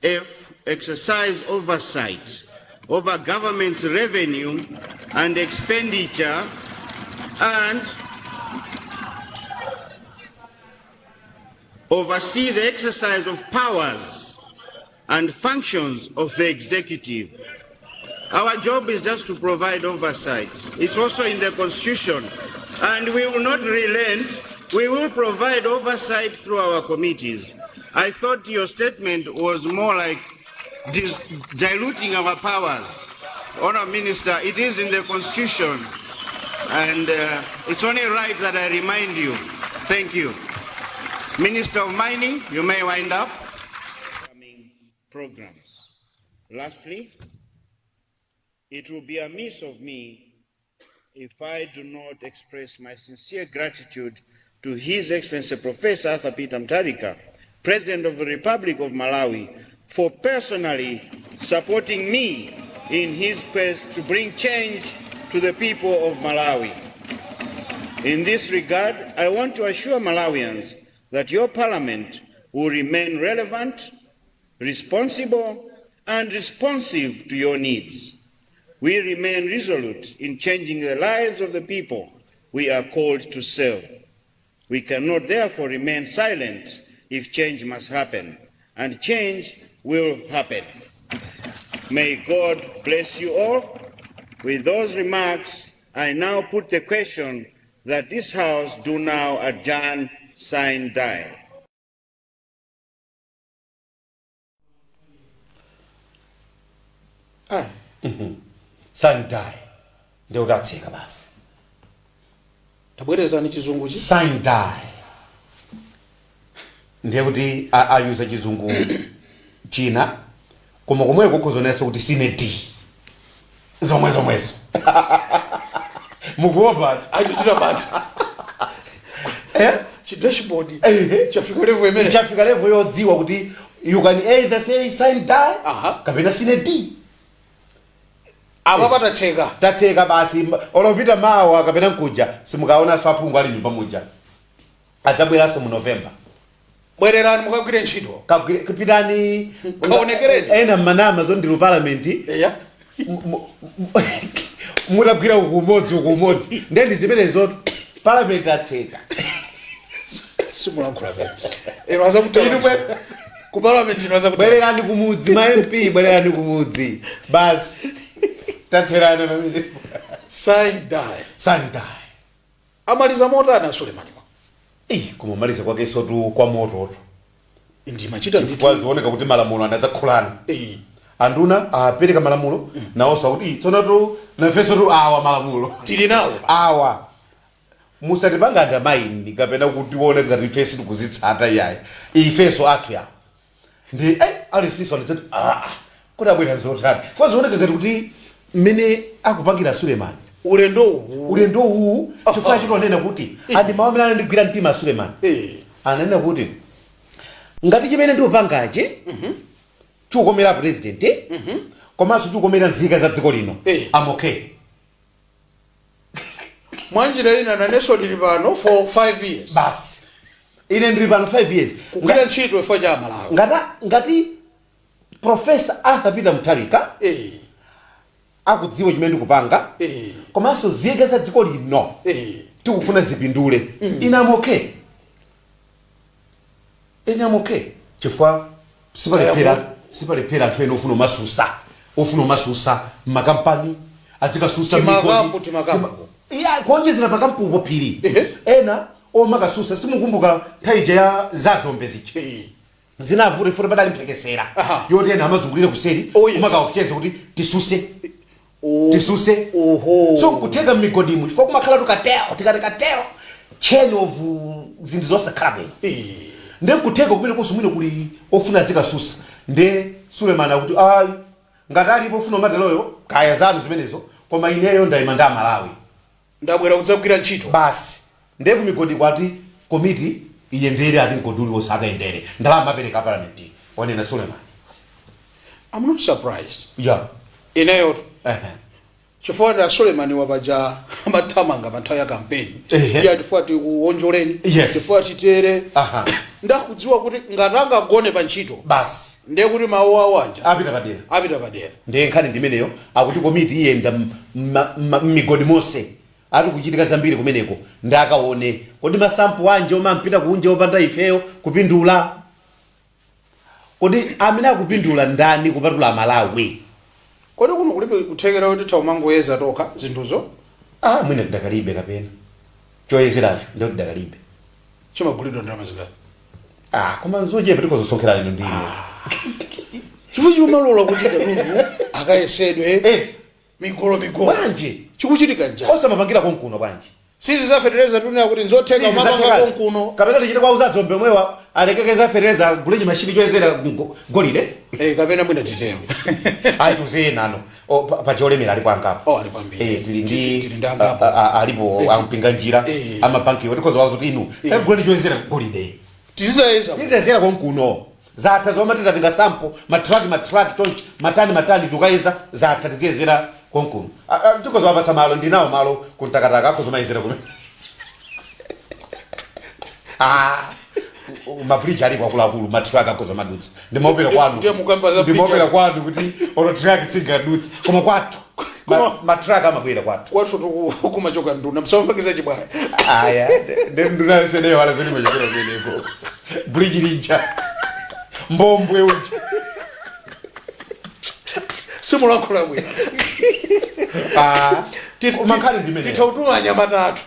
F, exercise oversight over government's revenue and expenditure and oversee the exercise of powers and functions of the executive. Our job is just to provide oversight. It's also in the Constitution. And we will not relent. We will provide oversight through our committees. I thought your statement was more like diluting our powers. Honourable Minister, it is in the Constitution. And it's only right that I remind you. Thank you. Minister of Mining, you may wind up. Programs. Lastly, it will be amiss of me if I do not express my sincere gratitude to His Excellency Professor Arthur Peter Mutharika, President of the Republic of Malawi, for personally supporting me in his quest to bring change to the people of Malawi. In this regard, I want to assure Malawians that your parliament will remain relevant, responsible, and responsive to your needs. We remain resolute in changing the lives of the people we are called to serve. We cannot therefore remain silent if change must happen, and change will happen. May God bless you all. With those remarks, I now put the question that this House do now adjourn sine die. Ah. Sine die, ndekuti atseka basi. Tabwerezani chizunguchi. Sine die, ndiye kuti ayuza chizungu china, koma komweko kukhozonenso kuti sine die, zomwe zomwezo. Mukuopa? Ayichita mantha. Eh? Chi dashboard Ehe. chafika level imene Chafika level yodziwa kuti you can either say sine die kapena sine die. Apa patatseka. Tatseka basi. Olopita mawa kapena nkuja, simukaonanso aphungu ali nyumba muja. Adzabweranso mu November. Bwererani mukagwire ntchito. Pitani. Kaonekereni. Ena mmanama zondiri parliament. Mutagwira uku umodzi, uku umodzi, ndendi zimenezotu, parliament atseka. Simulankhula pena ino azakutala. Inu Ku parliament ino azakutala. Bwererani kumudzi, ma MP, bwererani kumudzi basi, tatherana pamene. Sine die. Sine die. Amaliza motani a Sulemani? Eh, kumamaliza kwake sotu kwa mototo. Ndimachita. Chifukwa zioneka kuti malamulo anadzakhulana. Anduna apereka malamulo, nawonso akuti, "Ii, tsono tu nafenso tu awa malamulo tili nawo awa, musatipanga undermine kapena kutiona ngati ifenso tikuzitsata. Iyayi, ifenso athu yawo." Ndi alisiso anadzati, ah, kuti abwera zotani? Chifukwa zioneka ngati kuti mmene akupangira Sulemani ulendo uwu, ulendo uwu, chifukwa chitonena kuti andi mawu amene anandigwira mtima Sulemani, ananena kuti ngati chimene ndikupangachi chikukomera president komanso chikukomera nzika za dziko lino, I'm okay. Mwanjira ina, nanenso ndili pano for 5 years. Basi, ine ndili pano 5 years kugwira ntchito chifukwa cha Malawi. Ngati Professor Arthur Peter Mutharika akudziwa chimene ndikupanga komanso nzika za dziko lino tikufuna zipindule, ine am okay, ine am okay. Chifukwa sipalephera anthu ena ofuna umasusa mmakampani, adzikasusa Timakampu, migodi. Timakampu. Iya, kuonjezera pakampupo, Phiri, Ehe. ena omakasusa. Simukumbuka nthawi ija ya zadzombe zija? Zinavuta ifuna padali mphekesera yoti ena amazungulira kuseri kumakaopseza kuti tisuse, tisuse. So nkutheka m'migodimu, chifukwa kumakhala tukatero, tikati katero, chain of zinthu zosakhala bwino. Nde nkutheka kumene konso mwina kuli ofuna adzikasusa. Nde Suleiman akuti ayi, ngati alipo ofuna umateroyo, kaya zanu zimenezo, koma ineyo ndayima ndi Amalawi. Ndabwera kudzagwira ntchito. Basi. Ndiye kumigodi kwati komiti iyendere, ati mgodi uliwonse akayendere, ndalama apereka palamenti, wanena Suleiman. I'm not surprised ineyotu, chifukwa nda Sulemani wapaja amathamanga pa nthawi ya kampeni. Iya, tifuna tikuwonjoleni, tifuna titere. Ndakudziwa kuti ngati angagone pa ntchito, basi, ndiye kuti mawu awo aja apita padera. Apita padera. Ndiye nkhani ndimeneyo, akuti komiti iyenda m'migodi monse, ati kuchitika zambiri kumeneko, ndi akaone kodi ma sample anje omwe ampita kunja opanda ifeyo kupindula, kodi amene akupindula ndani kupatula Amalawi? Kodi kuno kulibe kuthekera kuti taumangoyeza tokha zinthuzo? Ah, mwina tidakalibe, kapena choyezeracho ndiyo tidakalibe. Chimagulidwa ndalama zingati? Ah, koma nzochepa, tikozosonkhera ino ndi ine. Chifukwa chimalola kuti katundu akayesedwe Eti. migolo migolo. Bwanji? Chikuchitika njani? Osamapangira konkuno bwanji? Sizi za fetereza tunena kuti nzotheka umapanga konkuno. Kapena tichite kwa uzadzombe omwewa, alekekeza fetereza, agule chimashini choyezera golide. Eh, kapena mwina titero. Ayi, tiuze nano. O, pacholemera alipo angapo. Oh, alipo ambiri. Eh, tili ndi Tili ndi angapo. Alipo ampinga njira, amabankiwo, tikhoza wazo kuti inu tagulani choyezera golide. Tizizayeza. Tizayezera konkuno. Zatha zomwe titatenga sample, matraki matraki tonchi, matani matani, tukayeza, zatha, tiziyezera konkuno. Tikhoza wapatsa malo, ndinawo malo kuntakataka, akhozomayezera kumene. Ah, mabridge alipo akuluakulu, matraki akhoza madutsa. Ndimaopera kwanu. Ndiye mukamba za bridge. Ndimaopera kwanu kuti olo traki singadutsa, koma kwathu matraki amabwera kwathu. Kwathu kumachoka nduna, msamapangiza chibwana. Aya, ndunayo seneyo wala zoti machokera kumeneko, bridge lija, mbombwe uja. Simulankhula bwino. Ah, koma nkhani ndimene Tithautuma anyamata athu.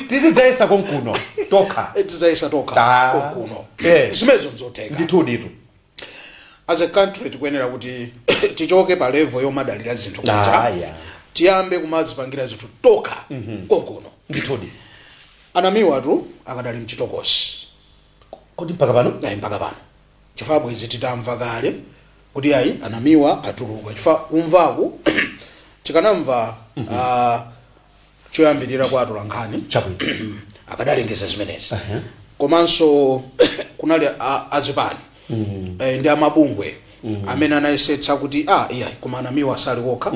Tizidzayesa konkuno tokha. Tizayesa tokha Ah. konkuno. Zimenezo nzotheka. Ndithu ditu. As a country tikuyenera kuti tichoke pa level yomadalira zinthu kunja, tiyambe kumadzipangira zinthu tokha konkuno. Ndithudi. Anamiwatu akadali mchitokosi. Kodi mpaka pano? Ayi, mpaka pano, chifukwa bwezi titamva kale kuti ayi, anamiwa atuluka, chifukwa kumvaku tikanamva choyambirira kwa atolankhani akadalengeza zimenezi. Komanso kunali azipani ndi amabungwe amene anayesetsa kuti ah, iyayi, koma anamiwa asali kokha,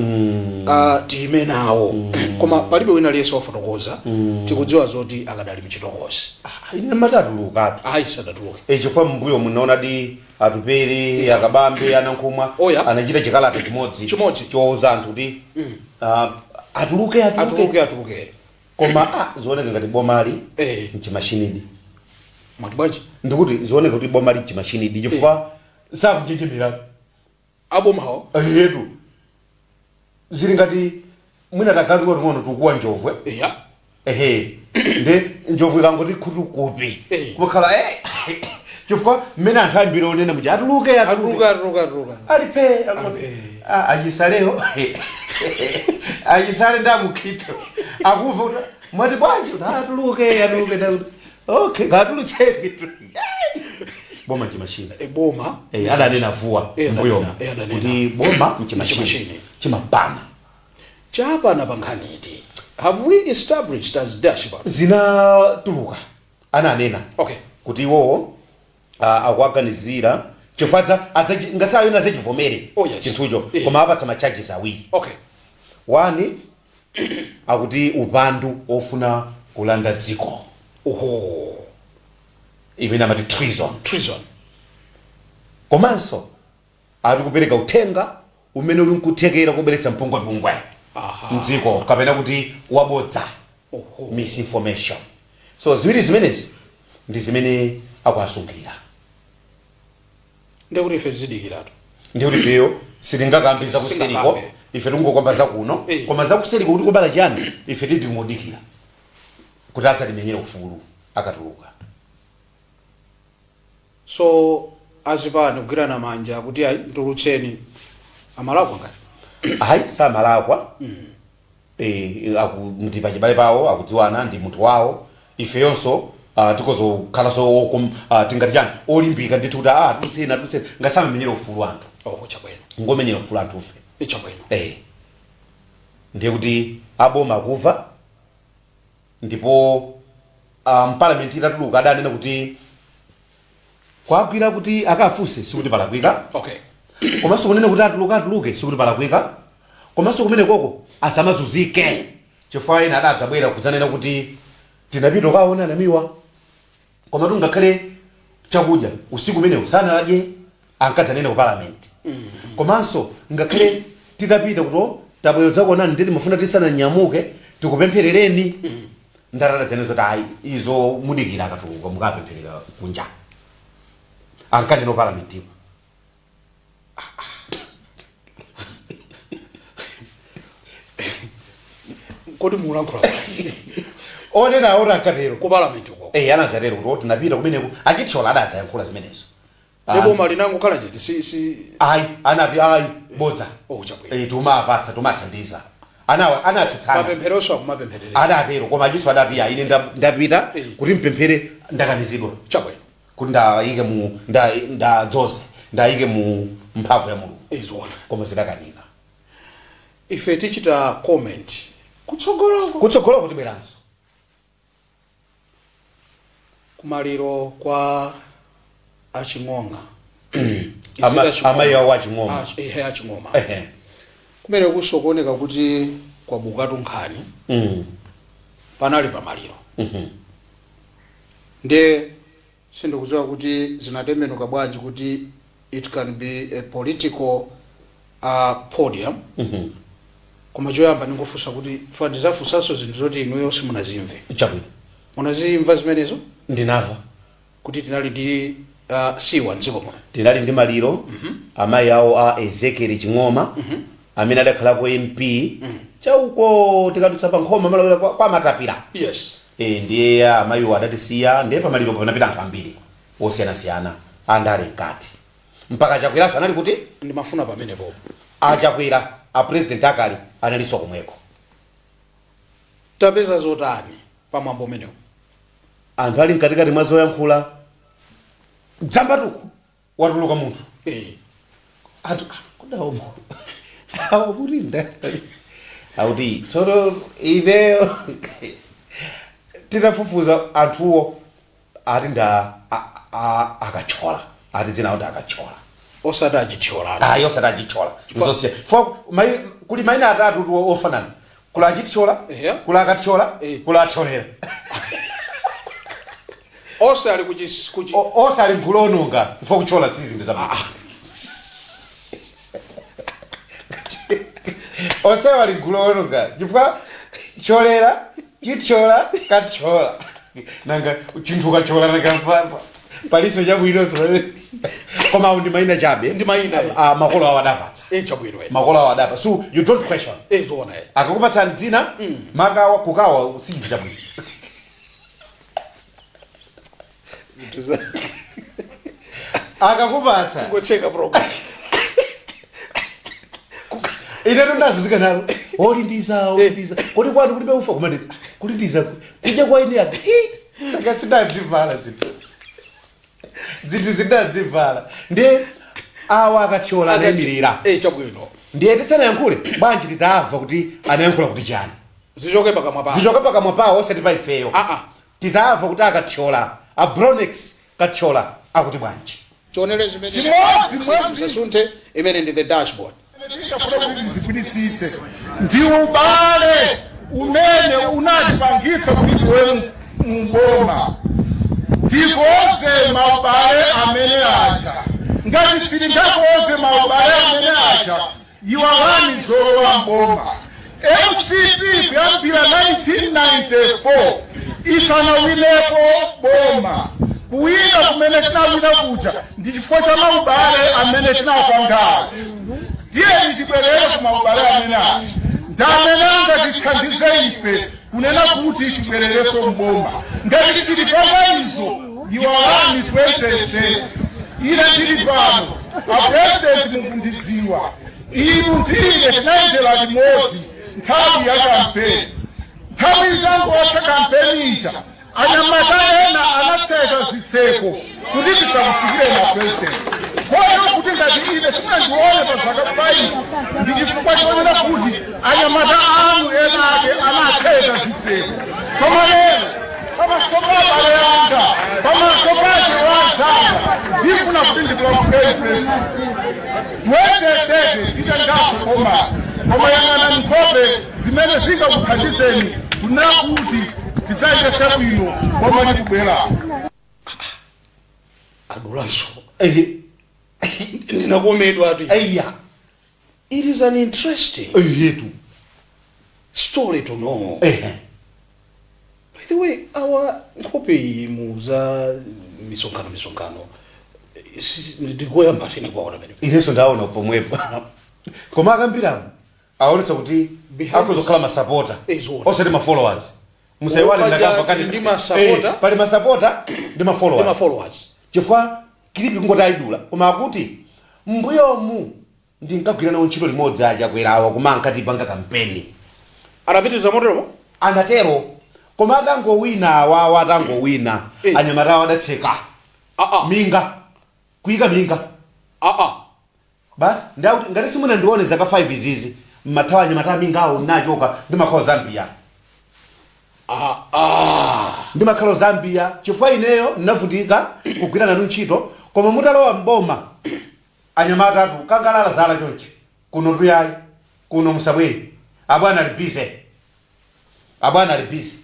tiyime nawo, koma palibe wina aliyense wafotokoza. Tikudziwa zoti akadali mchitokosi. Ine matatulukatu. Ayi, sadatuluke. E, chifukwa mbuyo munaona di Atupere, Akabambe, Anankhumwa Oh, yeah. anachita chikalata chimodzi Chimodzi. chowuza anthu kuti atuluke, atuluke. Atuluke, atuluke. Koma zioneka ngati bomali mchimashinidi. Mwati bwanji? Ndikuti zioneka kuti bomali mchimashinidi, chifukwa sakunjenjemera. Abomawo? Yetu, zili ngati mwina tagalu ting'ono tukuwa njovwe. Ehe, nde njovu ikangoti khutu kupi, kumakhala chifukwa mmene anthu ambiri onena muja, atuluke, atuluke. Atuluke, atuluke, atuluke. Alipe achisaleyo, achisale ndamukhito akuva kuti mwati bwanji, kuti atuluke, atuluke, ndakuti okay, katulutseni, boma mchimashini. E, boma. Eh, adanena vuwa mbuyomo Adanena. kuti boma mchimashini. Mchimashini. Chimapana. Chapana pa nkhani iti? Have we established as dashboard? Zinatuluka, ananena kuti iwowo akuaganizira chifukwa ngasayo adzachivomere chinthucho, koma apatsa ma charges awiri. One, akuti upandu ofuna kulanda dziko, imene amati treason. Treason. Komanso ati kupereka uthenga umene uli nkuthekera kubweretsa mpungwepungwe mdziko, kapena kuti wabodza, misinformation. So ziwiri zimenezi ndi zimene Akuasungira. Ndekuti ife tizidikiratu. Ndikuti ifeyo sitingakambe zakuseriko. Sitingakambe. Ife tikungokamba zakuno. Koma zakuseriko kuti kubala chani, ife titingodikira kuti adzatimenyere ufulu akatuluka. So azipani kugwirana manja kuti ayi, mtulutseni, amalakwa ngati? Ayi, samalakwa. Ndi pachibale pawo, akudziwana, ndi munthu wawo. Ifeyonso tikozokhalanso tingati chani, olimbika ndithu kuti atulutseni, atulutseni, ngasamamenyere ufulu anthu. Oh, chabwino. Ngomenyera ufulu anthufe. Chabwino. Ndiye kuti aboma akuva, ndipo mpalamenti itatuluka adanena kuti kwagwira kuti akafunse sikuti palakwika. Komanso kunena kuti atuluke, atuluke sikuti palakwika, komanso kumene koko asamazunzike, chifukwa ena adadzabwera kudzanena kuti tinapita kaona Namiwa, koma tungakhale chakudya usiku umenewo sanadye, ankadzanena ku parliament. Komanso ngakhale titapita kuti tabwera dzakuonani, nditi mufuna tisananyamuke tikupempherereni, ndatadzanezo kuti ayi, izo mudikira akatuluka mukapempherera kunja, ankanena ku parliament iko. Kodi mulankhula bwanji? Onena awo ankatero. Ku parliament uko? Eh, anadzatero kuti tinapita kumeneko, achithyola adadzayankhula zimenezo. Ndipo linangokhala chete, si? Ayi, anati ayi, bodza. Oh, chabwino. Eh, tumapatsa, tumathandiza, anawa anatsutsana. Mapempheronso akumapempherera? Adatero, koma achitso adati ayi, ine ndapita kuti mpemphere, ndakanizidwa. Chabwino. Kuti ndayike mu ndadzoze, ndayike mu mphamvu ya Mulungu. Izoona. Koma zidakanika. Ife tichita comment kutsogoloko. Kutsogoloko tibweranso. Kumaliro kwa aching'oma. Amayi awo aching'oma. Ehe, aching'oma. Ehe. Kumene kuso kuoneka kuti kwabukatu nkhani. Panali pamaliro. Ndiye sindikudziwa kuti zinatembenuka bwanji kuti it can be a political podium. Koma choyamba ndingofunsa kuti fa ndizafunsanso zinthu zoti inuyo simunazimve. Chabwino. Munazimva zimenezo? Ndinamva. Kuti tinali ndi siwa mdziko muno? Tinali ndi maliro, amayi awo a Ezekiel Ching'oma, amene adakhalako MP chauko tikadutsa pa Nkhoma, malawira kwa Matapira. Ndiye amayiwo adatisiya. Ndiye pamaliro panapita anthu ambiri osiyanasiyana, andale mkati, mpaka Chakweraso anali kuti. Ndimafuna pamenepo. Achakwera, a president akale, analinso komweko. Tapeza zotani pamwambo umenewo? Anthu ali mkatikati mwa zoyankhula, dzambatuko watuluka munthu. Anthu kudaomo awo murinda akuti tsono ineyo titafufuza, anthuwo ati nda akachola, ati dzina kuti akachola. Osati achithyola? Ayi, osati achithyola. Nzosiya fo kuli maina atatu tu ofanana: kula achithyola, kula akathyola, kula athyolera. Onse ali kuchi Onse ali mgulu onunga, chifukwa kuthyola si zinthu zabwino. Onsewo ali mgulu onunga, chifukwa thyolera, chithyola, kathyola. Nanga chinthu ukathyola, nanga paliso chabwinonso? Koma awo ndi mayina chabe. Ndi mayina, eh. Ah, makolo awo adapatsa. Chabwino. Makolo awo adapatsa, so you don't question. Zoona. Akakupatsani dzina, makawa kukawa si chinthu chabwino. Akakupatsa. Kungotseka program. Inetu ndazuzika nalo, olindiza, olindiza, kodi kwanu kulibe ufa? Koma kulindiza kudya kwa ine ati ii sindadzivala zinthu, zinthu zindadzivala. Ndiye awa akathyola anayimirira. Chabwino. Ndiye tisanayankhule, bwanji titamva kuti anayankhula kuti chani? Zichoke pakamwa pawo. Zichoke pakamwa pawo, osati pa ifeyo. Titamva kuti akathyola, a Bronex Kathyola, akuti bwanji. Tionere zimene Chimodzi mwa musasunthe, imene ndi The Dashboard. Tingafuna kuti tizigwiritsitse ndi ubale umene unatipangitsa kuti tiwe mboma. Tikonze maubale amene aja. Ngati sitingakonze maubale amene aja, iwalani zolowa mboma. MCP kuyambira 1994 isanawinepo boma. Kuwina kumene tinawina kuja ndi chifukwa cha maubale amene tinapangazi. Tiyeni tibwerere ku maubale amene aja, ndi amene angatithandize ife kunena kuti tibwererenso mboma. Ngati sitipanga izo, iwalani 2030. Ine ndili pano, a President, mukundidziwa. Inu ndine tinayendera limodzi nthawi ya kampeni. Nthawi itangotha kampeni ija, anyamata ena anatseka zitseko kuti tisamufikire na President, kotero kuti ngati ine simunandione pa zaka 5, ndi chifukwa chonena kuti anyamata anu ena ake anatseka zitseko. Koma lero, pamaso pa abale anga, pamaso pa anzanga, ndifuna kuti ndikulankhuleni, President. 2030 titengaso koma, koma yang'ana nkhope zimene zingakuthandizeni kunena kuti tidzayendetse bwino boma likubwera. Adulanso. Ndinakomedwa ati. Eya. It is an interesting Eyetu. story to know. By the way, awa nkhope iyi mu za misonkhano ndikoyamba tene kwaona pene. Inenso ndaona pomwepo, koma akambiramo aonetsa kuti akuzokhala masapota, Zoona. osati ma followers. Musaiwale. Paja Ndakamba kani. ndi masapota. Pali masapota ndi ma followers. Ndi ma followers. Chifukwa clip kungoti ayidula, koma akuti mbuyomu ndinkagwira nawo ntchito limodzi aChakwerawa, koma ankatipanga kampeni. Anapitiriza moteromo. Anatero, koma atangowina awawa, atangowina, anyamatawo adatseka minga, kuyika minga. Basi, ndakuti ngati simunandione zaka 5 izizi, mmathawa anyamata amingawo nachoka, ndimakhala Zambia. Ndimakhala Zambia chifukwa ineyo ndinavutika kugwira nanu ntchito, koma mutalowa mboma, anyamata atu kangalala zala chonchi kuno tuyayi, kuno musabwere, abwana ali busy, abwana ali busy.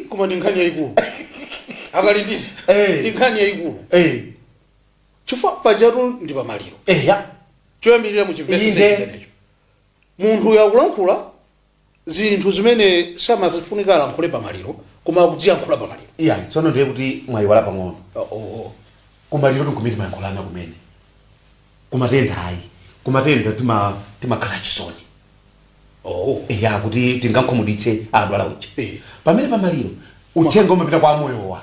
Koma ndi nkhani yayikulu, akalindiza. Ndi nkhani yayikulu chifukwa pajatu ndi pamaliro. Choyambirira muchimvetse chimenecho, munthu yakulankhula zinthu zimene samafunika alankhule pamaliro, koma akudziyankhula pamaliro. Iya, tsono ndiye kuti mwayiwala pang'ono. Oh. Kumaliro tikumene timayankhulana kumene, kumatenda ayi, kumatenda timakhala chisoni. Eya, kuti tingankhumudwitse adwala uja. Pamene pamaliro uthenga umapita kwa amoyowa,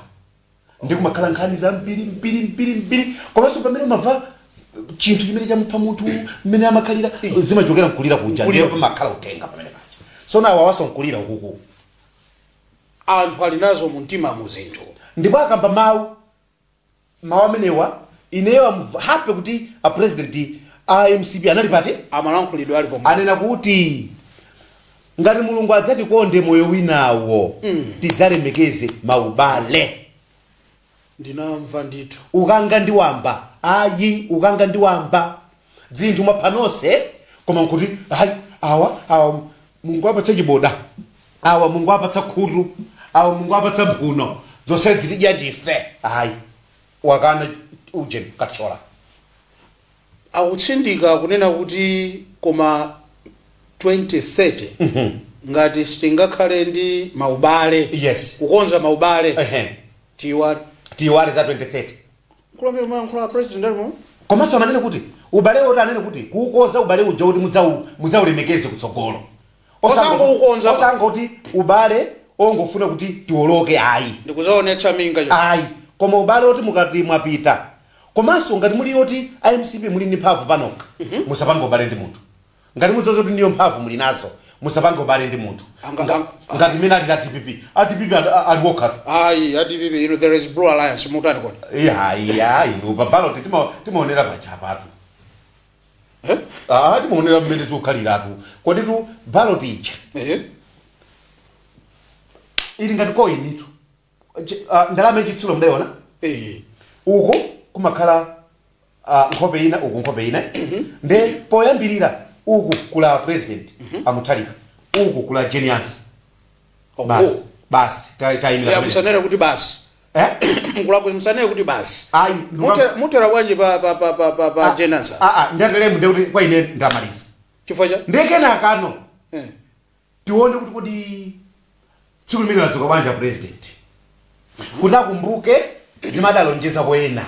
ndi kumakhala nkhani za mbiri mbiri mbiri mbiri. Komanso pamene umamva chinthu chimene chamupha munthu, mmene amakhalira, zimachokera mkulira kuja. Mkulira. Ndiye pamakhala uthenga pamene paja. Tsono awa waso mkulira ukuku. Anthu ali nazo mu mtima mu zinthu. Ndipo akamba mawu, mawu amenewa, ineyo am happy kuti a President a MCP anali pati. Amalankhulidwe ali pomwe. Anena kuti ngati Mulungu adzatikonde moyo winawo, tidzalemekeze maubale. Ndinamva ndithu. Ukanga ndi wamba ayi, ukanga ndi wamba dzinthu mwapha nonse, koma nkuti ayi, awa awa Mulungu apatsa chiboda, awa Mulungu apatsa khutu, awa Mulungu apatsa mphuno, zonse zitidya ndife. Ayi, wakana uje kathyola. Akutsindika kunena kuti koma 2030 ngati sitingakhale ndi maubale, kukonza maubale, tiyiwale. Tiyiwale za 2030. Kulambira mayankhula President alimo. Komanso amanene kuti ubale woti, anene kuti kuukoza ubale uja kuti mudzaulemekeze kutsogolo. Osangoukonza. Osangoti ubale ongofuna kuti tiwoloke, ayi. Ndikuzaonetsa minga cho. Ayi, koma ubale oti mukati mwapita. Komanso ngati muli oti iMCP muli ndi mphamvu panokha, musapange ubale ndi munthu. Ngati mudzaza kuti niyo mphamvu muli nazo, musapange ubale ndi munthu. Ngati imene ali la DPP, a DPP ali wokhatu. Ayi, a DPP ino, there is Blue Alliance, mutani kodi? Iya iya, inu, pa ballot timaonera pachapatu. Eh? Ah, timaonera mmene zikukhaliratu. Kodi tu ballot ija ili ngati coin itu. Ndalama yachitsulo mudayiona? Eh. Uku kumakhala nkhope ina, uku nkhope ina. Nde poyambirira uku kula President aMutharika, uku kula Genius. Basi basi, tayimira Ya. pamene. Musanene kuti basi. Eh? Mkulaku, musanene kuti basi. Ayi. Mutera bwanji pa Jenasa? Ah ah, ndatelemu ndekuti kwa ine ndamaliza. Chifukwa cha Ndekenakano tione kuti kodi tsiku limene ladzuka bwanji a President. Kuti akumbuke zimadalonjeza koyena,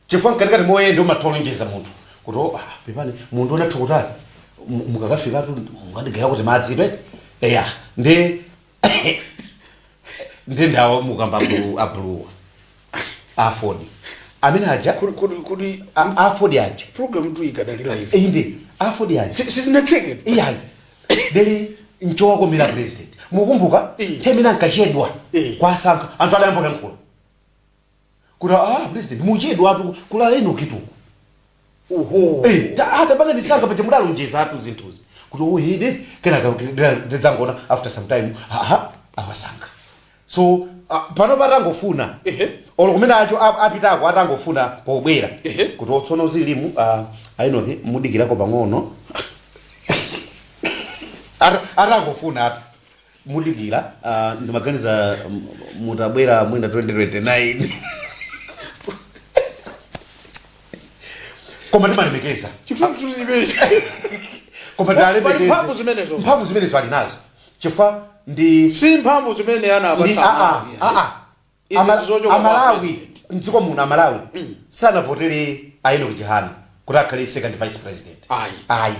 chifukwa mkatikati moyenda umatolonjeza munthu kuti, "Oh, ah, pepani, munthu unathu kutali, mukakafikatu mungadigera kuti madzi pe." Eya, ndi ndawo mukamba abuluwa AFORD amene aja. Kuti AFORD aja. Program tu ikadali live. Inde, AFORD aja. Sitinatseketu. Iyayi, deli nchowakomera president, mukumbuka temene ankachedwa kwasankha, anthu adayamba kuyankhula kuti, "Ah, president, muchedwa atu kula Enoch tuku." Uho. Eh, tapanga ndisankha paja mudalonjeza atu zinthuzi kuti ohede. Kenaka ndidzangona after some time, aha, awasankha. So pano patangofuna olo kumene acho apitako, atangofuna pobwera kuti otsono zilimu, a Enoch mudikirako pang'ono. Atangofuna atu mudikira, ndimaganiza mutabwera mwina 2029, koma ndimalemekeza. Chithunzithunzi chimene. Koma Pali ndialemekeze. mphamvu zimenezo. Mphamvu zimenezo ali nazo chifukwa ndi Si mphamvu zimene ndi anapatsa aa Amalawi. aa. Izi ndizochoka kwa Amalawi president. mdziko muno, Amalawi sanavotere a Enoch Chihana kuti akhale second vice president. Ayi. Ayi,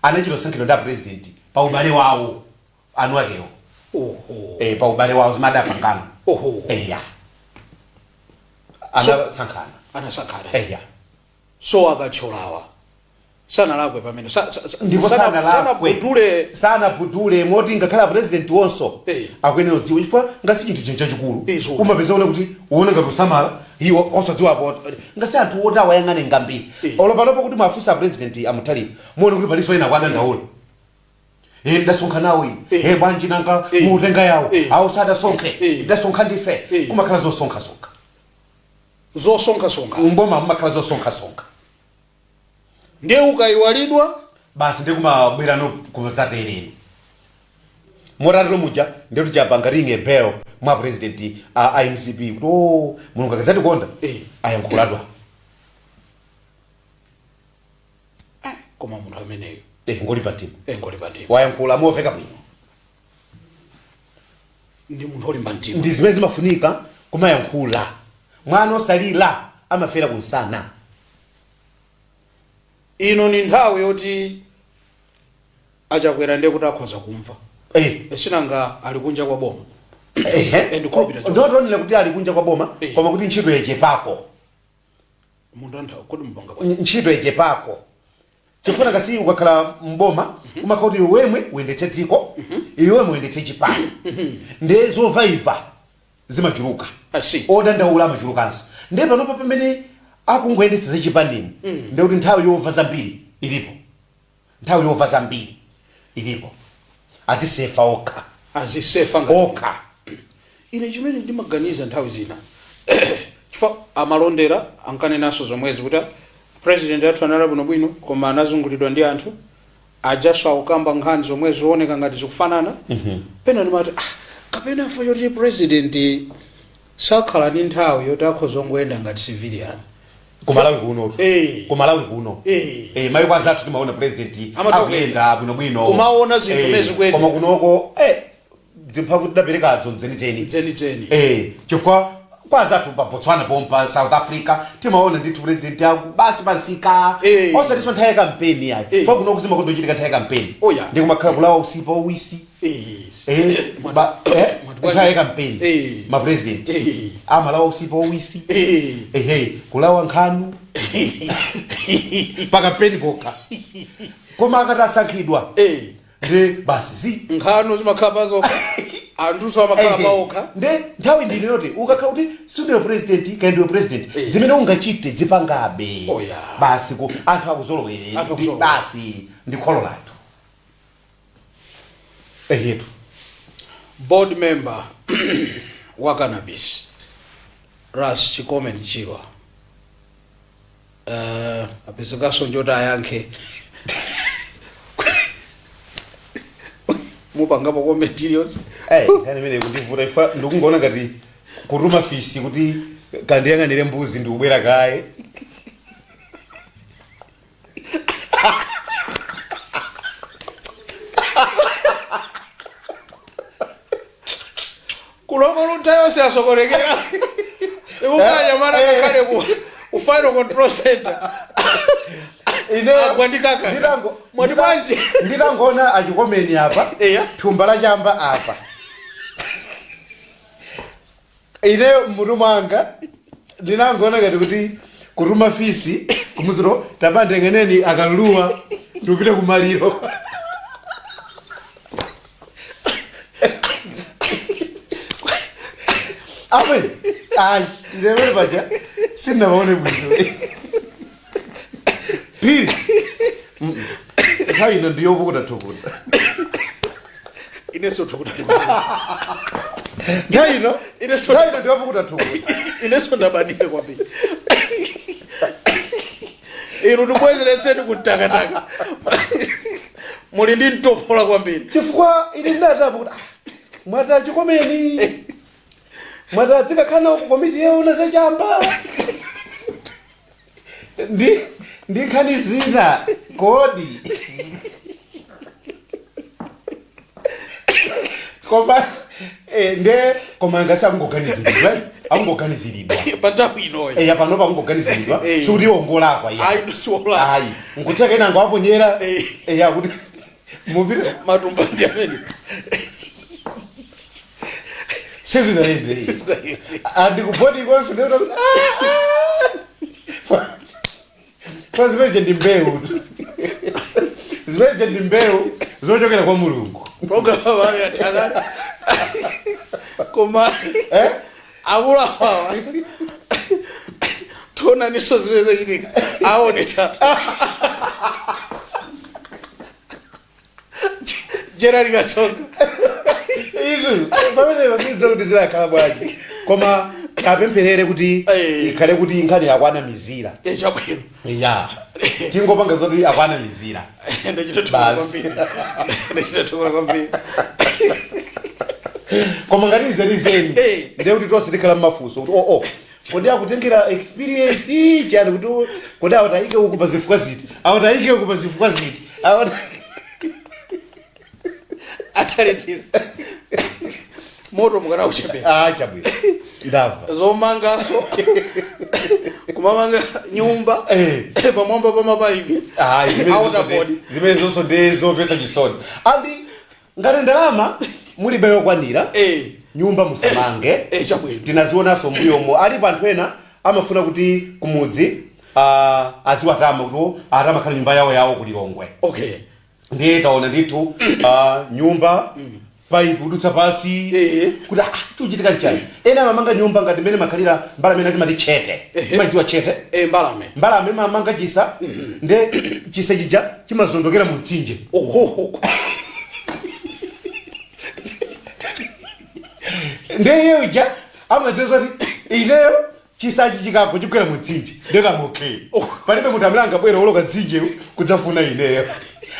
anachita osankhidwa ndi a president pa ubale wawo anu akewo. Oho. Eh, pa ubale wawo zimadapangana. Oho. Eya, anasankhana. Anasankhana. Eya. So akathyolawa sanalakwe pamene Ndipo sanalakwe. Sanabudule. Sanabudule, moti ngakhale president wonso akuyenera kudziwa, chifukwa ngasi chinthu chinhu chachikulu. Izo. Umapeza une kuti uone ngati usamala iwo osadziwapo, ngasi anthu oti awayang'ane ngambiri. Olo panopo kuti mwafunsa president amuthalira, muone kuti paliso ena kwadandaula, "Eh, ndasonkha nawo ine." "Eh, bwanji nanga mutenga yawo?" "Awo sadasonkhe, ndasonkha ndife." Kumakhala zosonkhasonkha. Zosonkhasonkha. Mboma mumakhala zosonkhasonkha. Ndiye ukayiwalidwa basi, ndi kumabwerano kumadzatereni motatelo muja, ndikuti chapanga ring a bell mwa president a MCP kuti, "O, Mulungu akadzatikonda, ayankhuladwa." Koma munthu ameneyo Eh, ngolimba mtima. Eh, ngolimba mtima. Wayankhula moveka bwino. Ndi munthu olimba mtima. Ndi zimene zimafunika kumayankhula. Mwana osalira amafera kunsana. Ino ni nthawi yoti achakwera ndiye kuti akhoza kumva. Sinanga ali kunja kwa boma. Ndikhulupirira choncho. Ndotonera kuti ali kunja kwa boma, koma kuti ntchito yachepako. Munthu anthu kodi mupanga Ntchito yachepako chifuna kasi ukakhala mboma umakhala kuti iwemwe uyendetse dziko, iwemwe uyendetse chipani, ndiye zovaiva zimachuluka, odandaula amachulukanso. Ndiye panopa pamene akungoyendetsa zachipanimo, ndiye kuti nthawi yova zambiri ilipo, nthawi yova zambiri ilipo, azisefa okha. Azisefa ngati okha. Ine chimene ndimaganiza nthawi zina, chifukwa amalondera ankanenanso zomwezi kuti president athu anali bwinobwino koma anazungulidwa ndi anthu ajaso akukamba nkhani zomwe zooneka ngati zikufanana. Pena ndimati, ah, kapena fo yoti president sakhala ndi nthawi yoti akhoza kungoyenda ngati civilian. Kumalawi kuno? Eh. Kumalawi kuno. Mayiko azathu timaona president Amatha akuyenda bwinobwino. Kumaona zinthu zimene zikuyenda. Koma kunoko zimphamvu tidaperekazo mzenizeni. Zenizeni. Chifukwa kwa azathu pa Botswana pompa, South Africa, timaona ndithu president aku basi pasika, osatinso nthawi ya kampeni yayi. Chifukwa kunoko zimakondochitika nthawi ya kampeni. Oh, yeah. Ndi kumakhala kulawa usipa owisi. Nthawi ya kampeni ma president amalawa usipa owisi, ehe, kulawa nkhanu pa kampeni pokha, koma akati asankhidwa ndi basi zi Nkhanu zimakhala pazokha, anthuso amakhala paokha. Nde nthawi ndino yoti ukakhala kuti sindiwe president, kaya ndiwe president, zimene ungachite zipangabe. Oh, yeah. Basi, ku anthu akuzolowere. Anthu akuzolowere. Basi, ndi kholo lathu, ehetu. Board member wa cannabis Ras Chikomen Chirwa apezekanso njoti ayankhe. Mupangapo comment iliyonse? Eh, nkhani imene ikundivuta ifa ndikungoona ngati kutuma fisi kuti kandiyang'anire mbuzi ndikubwera kaye. Kulokolo. Counter yonse yasokonekera. Ikukanya kakhale ku final control center. Agwa ndi kaka. Mwati bwanji? Nditangona achikomeni apa, Eya. thumba la chamba apa, ineyo mmutu mwanga ndinangona ngati kuti kutuma fisi kumuziro, tapandengeneni akaluluwa tupite kumaliro. Amene ayi, inemene paja sindinapaone bwino pili. Nthawi ino ndiyopukuta thukuta. Inenso thukuta. Nthawi ino Inenso nthawi ino ndiyopukuta thukuta. Inenso ndabanika kwambiri. Inu tibwezereseni kumtakataka, muli ndi mtopola kwambiri. Chifukwa ine ndinatapo kuti, ah, mwati achikomeni, mwati adzikakhala ku komiti yeuna zachamba ndi nkhani zina kodi? Koma nde koma ngasi akungoganiziridwa, akungoganiziridwa. Pa nthawi inoyi. Eya, panopa akungoganiziridwa. Sikuti iwo ngolakwa iya. Ayi, siwola. Ayi, nkutheka ina angawaponyera. Eya, kuti mupite. Matumba ndi amene. Sizinayende. Andikubodi konso ndikuti kuti fa zimene ndi mbewu, zimene ndi mbewu zochokera kwa Mulungu. Program ayo yathakale, koma eh? Akulu awawa, tionaniso zimene zachitika, aonetsa Gerald Kasonga. Izu pamene pasidzo kuti zilakhala bwanji, koma apempherere kuti ikhale kuti nkhani yakwana mizira. Chabwino. Ya, tingopanga zoti akwana mizira. Ndachita thokola Basi. kwambiri, ndachita thokola kwambiri. Koma ngati zenizeni, ndiye kuti tonse tikhala mmafunso kuti oo, kodi akutengera experience chani kuti kodi awatayike uku pa zifukwa ziti, awatayike uku pa zifukwa ziti, Ataletiza moto mukana kuchepetsa. Ah, chabwino, ndamva. Zomangaso kumamanga nyumba pamwamba pa mapaipi. Ayi, zimene zonso Outer zimene zonso ndi zomvetsa chisoni. Andi ngati ndalama mulibe yokwanira, nyumba musamange. Chabwino. Tinazionanso mbuyomo, alipo anthu ena amafuna kuti kumudzi adziwatama kuti atamakhala nyumba yawo yawo kulilongwe. Ndiye taona ndithu nyumba paipi kudutsa pasi kuti chikuchitika nchani? Ena amamanga nyumba ngati mmene makhalira mbalame ina timati tchete. Imadziwa tchete? Mbalame. Mbalame imamanga chisa, nde chisa chija chimazondokera mu mtsinje. Ohoho. Nde iye uja amadziwa kuti ineyo chisachi chikagwa chigwera mu mtsinje, ndetamo okay, palibe munthu amene angabwera woloka mtsinjewu kudzafuna ineyo.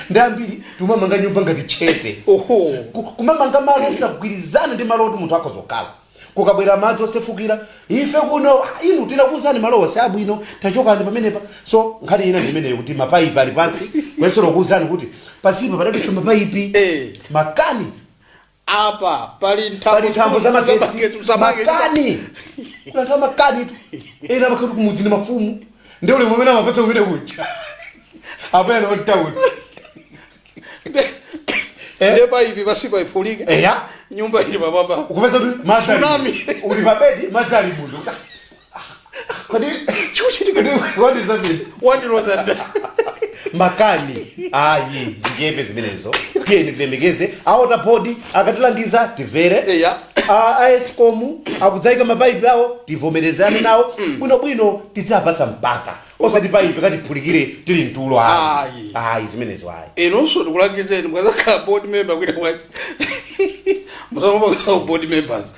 Ndi ambiri timamanga nyumba ngati tchete. Oho. Kumamanga malo osagwirizana ndi malo oti munthu akhozokhala. Kukabwera madzi osefukira, ife kuno, ah, inu tinakuwuzani malo onse abwino, tachokani pamenepa. So nkhani ina ndimeneyo, kuti mapaipi ali pansi, kuyesera kuwuzani kuti pasipa padadutsa mapaipi. Makani. Apa pali pali nthambo za magetsi. Musamange. Makani kuna anthu amakani tu, ena amakhala kumudzi ndi mafumu, ndi ulemu umene amapatsa kumene kuja abwera nawo mtawuni. Ndiye paipi pasipa iphulike. Eya. Nyumba ili pamwamba. Ukupeza kuti madzi Tsunami. Uli pa bedi, madzi ali munthu. Kodi chikuchitika? Kodi zabiri wandiloza nda? Makani, ayi, zichepe zimenezo. Tiyeni tilemekeze a Water Board, akatilangiza timvere. Eya. A Escom akudzayika mapaipi awo, tivomerezane nawo bwinobwino, tidzapatsa mpata, osati paipi katiphulikire tili mtulo, ayi. Ayi. Ayi, zimenezo ayi. Inunso ndikulangizeni, mukazakhala board member kwina kwache, musangopangisa board members.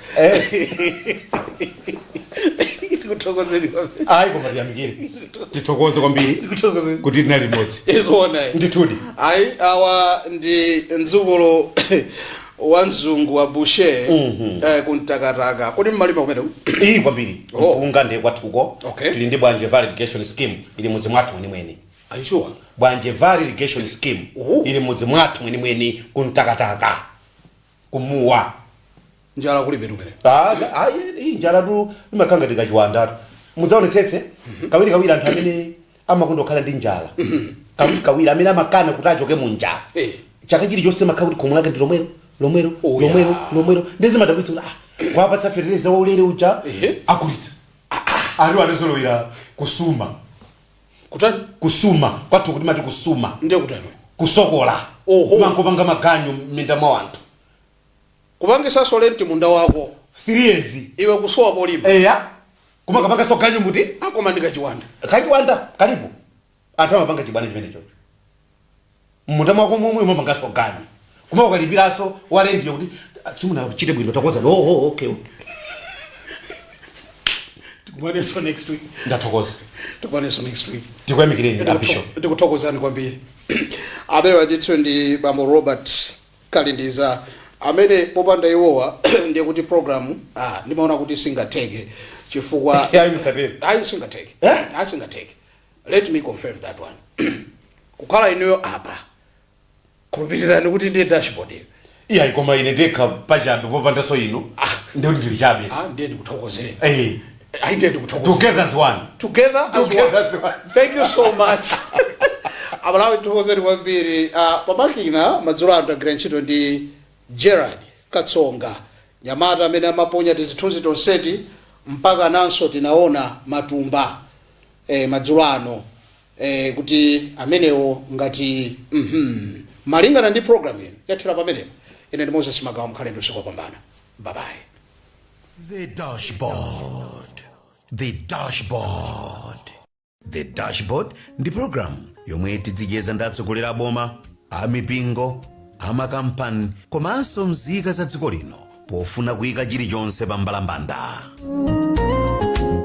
Ndikuthokozeni kwambiri. Ayi, koma tiyamikire, tithokoze kwambiri Ndikuthokozeni. kuti tinali limodzi. Izoona. Ndithudi. Ayi, awa ndi mdzukulu wa mzungu wa Bushe kumtakataka. Kodi mmalima kumene? Iyi, kwambiri. Oh. Mpunga ndiye kwathuko. Tili ndi Bwanje Valley Irrigation Scheme, ili mudzi mwathu mwenimweni. Aishuwa. Bwanje Valley Irrigation Scheme Oh. ili mudzi mwathu mwenimweni, kumtakataka, kumuwa. Njala kulibe tumene. Iyi njala tu imakhala ngati kachiwandatu. Mudzaonetsetse kawiri kawiri anthu amene amakonda kukhala ndi njala, kawiri kawiri amene amakana kuti achoke mu njala, chaka chilichonse makhala kuti khomo lake ndi lomwero lomwero, lomwero lomwero. Ndizimadabwitsa kuti kwapatsa fetereza waulere uja, agulitsa. Anthu adazolowera kusuma. Kutani? Kusuma kwathu kuti mati kusuma. Ndiye kutani? Kusokola. Kumankopanga maganyu m'minda mwa anthu. Kupangisanso rent munda wako. 3 years. Iwe kusowa polima. Eya, kumakapanganso ganyu muti. Akoma ndi kachiwanda. Kachiwanda kalipo. Anthu amapanga chibwana chimene chocho munda mwako momwe umapanganso ganyu, kuma ukalipiranso wa rent yo kuti simunachite bwino, takoza. Oh, okay. Tikumanenso next week. Ndathokoza. Tikumanenso next week. Tikuyamikireni, a Bishop. Ndikuthokozani kwambiri. Amene ndithu ndi bambo Robert Kalindiza, amene popanda iwowa ndiye kuti program ndimaona kuti singatheke chifukwa Ayi, musatero. Ayi, singatheke. Eh? Ayi, singatheke. Let me confirm that one. Kukhala inuyo apa, khulupirirani kuti ndiye dashboard iyo. Iyayi, koma ine ndekha pachabe, popandanso inu ndikuti ndili chabe. Ndiye ndikuthokozeni. Ayi, ndiye ndikuthokozeni. Together as one. Together as Together one. as one. Thank you so much. Amalawi, tithokozeni kwambiri. Pamakina madzulo ano tagwira ntchito ndi Gerard Katsonga, nyamata amene amaponya tizithunzi tonseti mpaka nanso tinaona matumba madzulo ano kuti amenewo ngati malingana ndi program ino yathera pamenepo. Ine ndi Moses Magawa. Mkhale ndi usiku wopambana. Bye bye. The Dashboard. The Dashboard. The Dashboard ndi program yomwe tidzicheza ndi atsogoleri a boma, amipingo, amakampani komanso nzika za dziko lino pofuna kuyika chilichonse pa mbalambanda.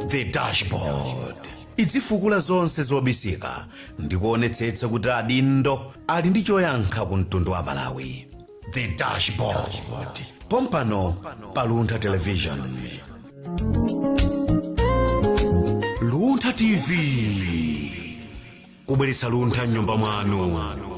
The Dashboard idzifukula zonse zobisika ndi kuonetsetsa kuti adindo ali ndi choyankha ku mtundu wa Malawi. The Dashboard, pompano pa Luntha Television, Luntha TV, kubweretsa luntha mnyumba mwanu.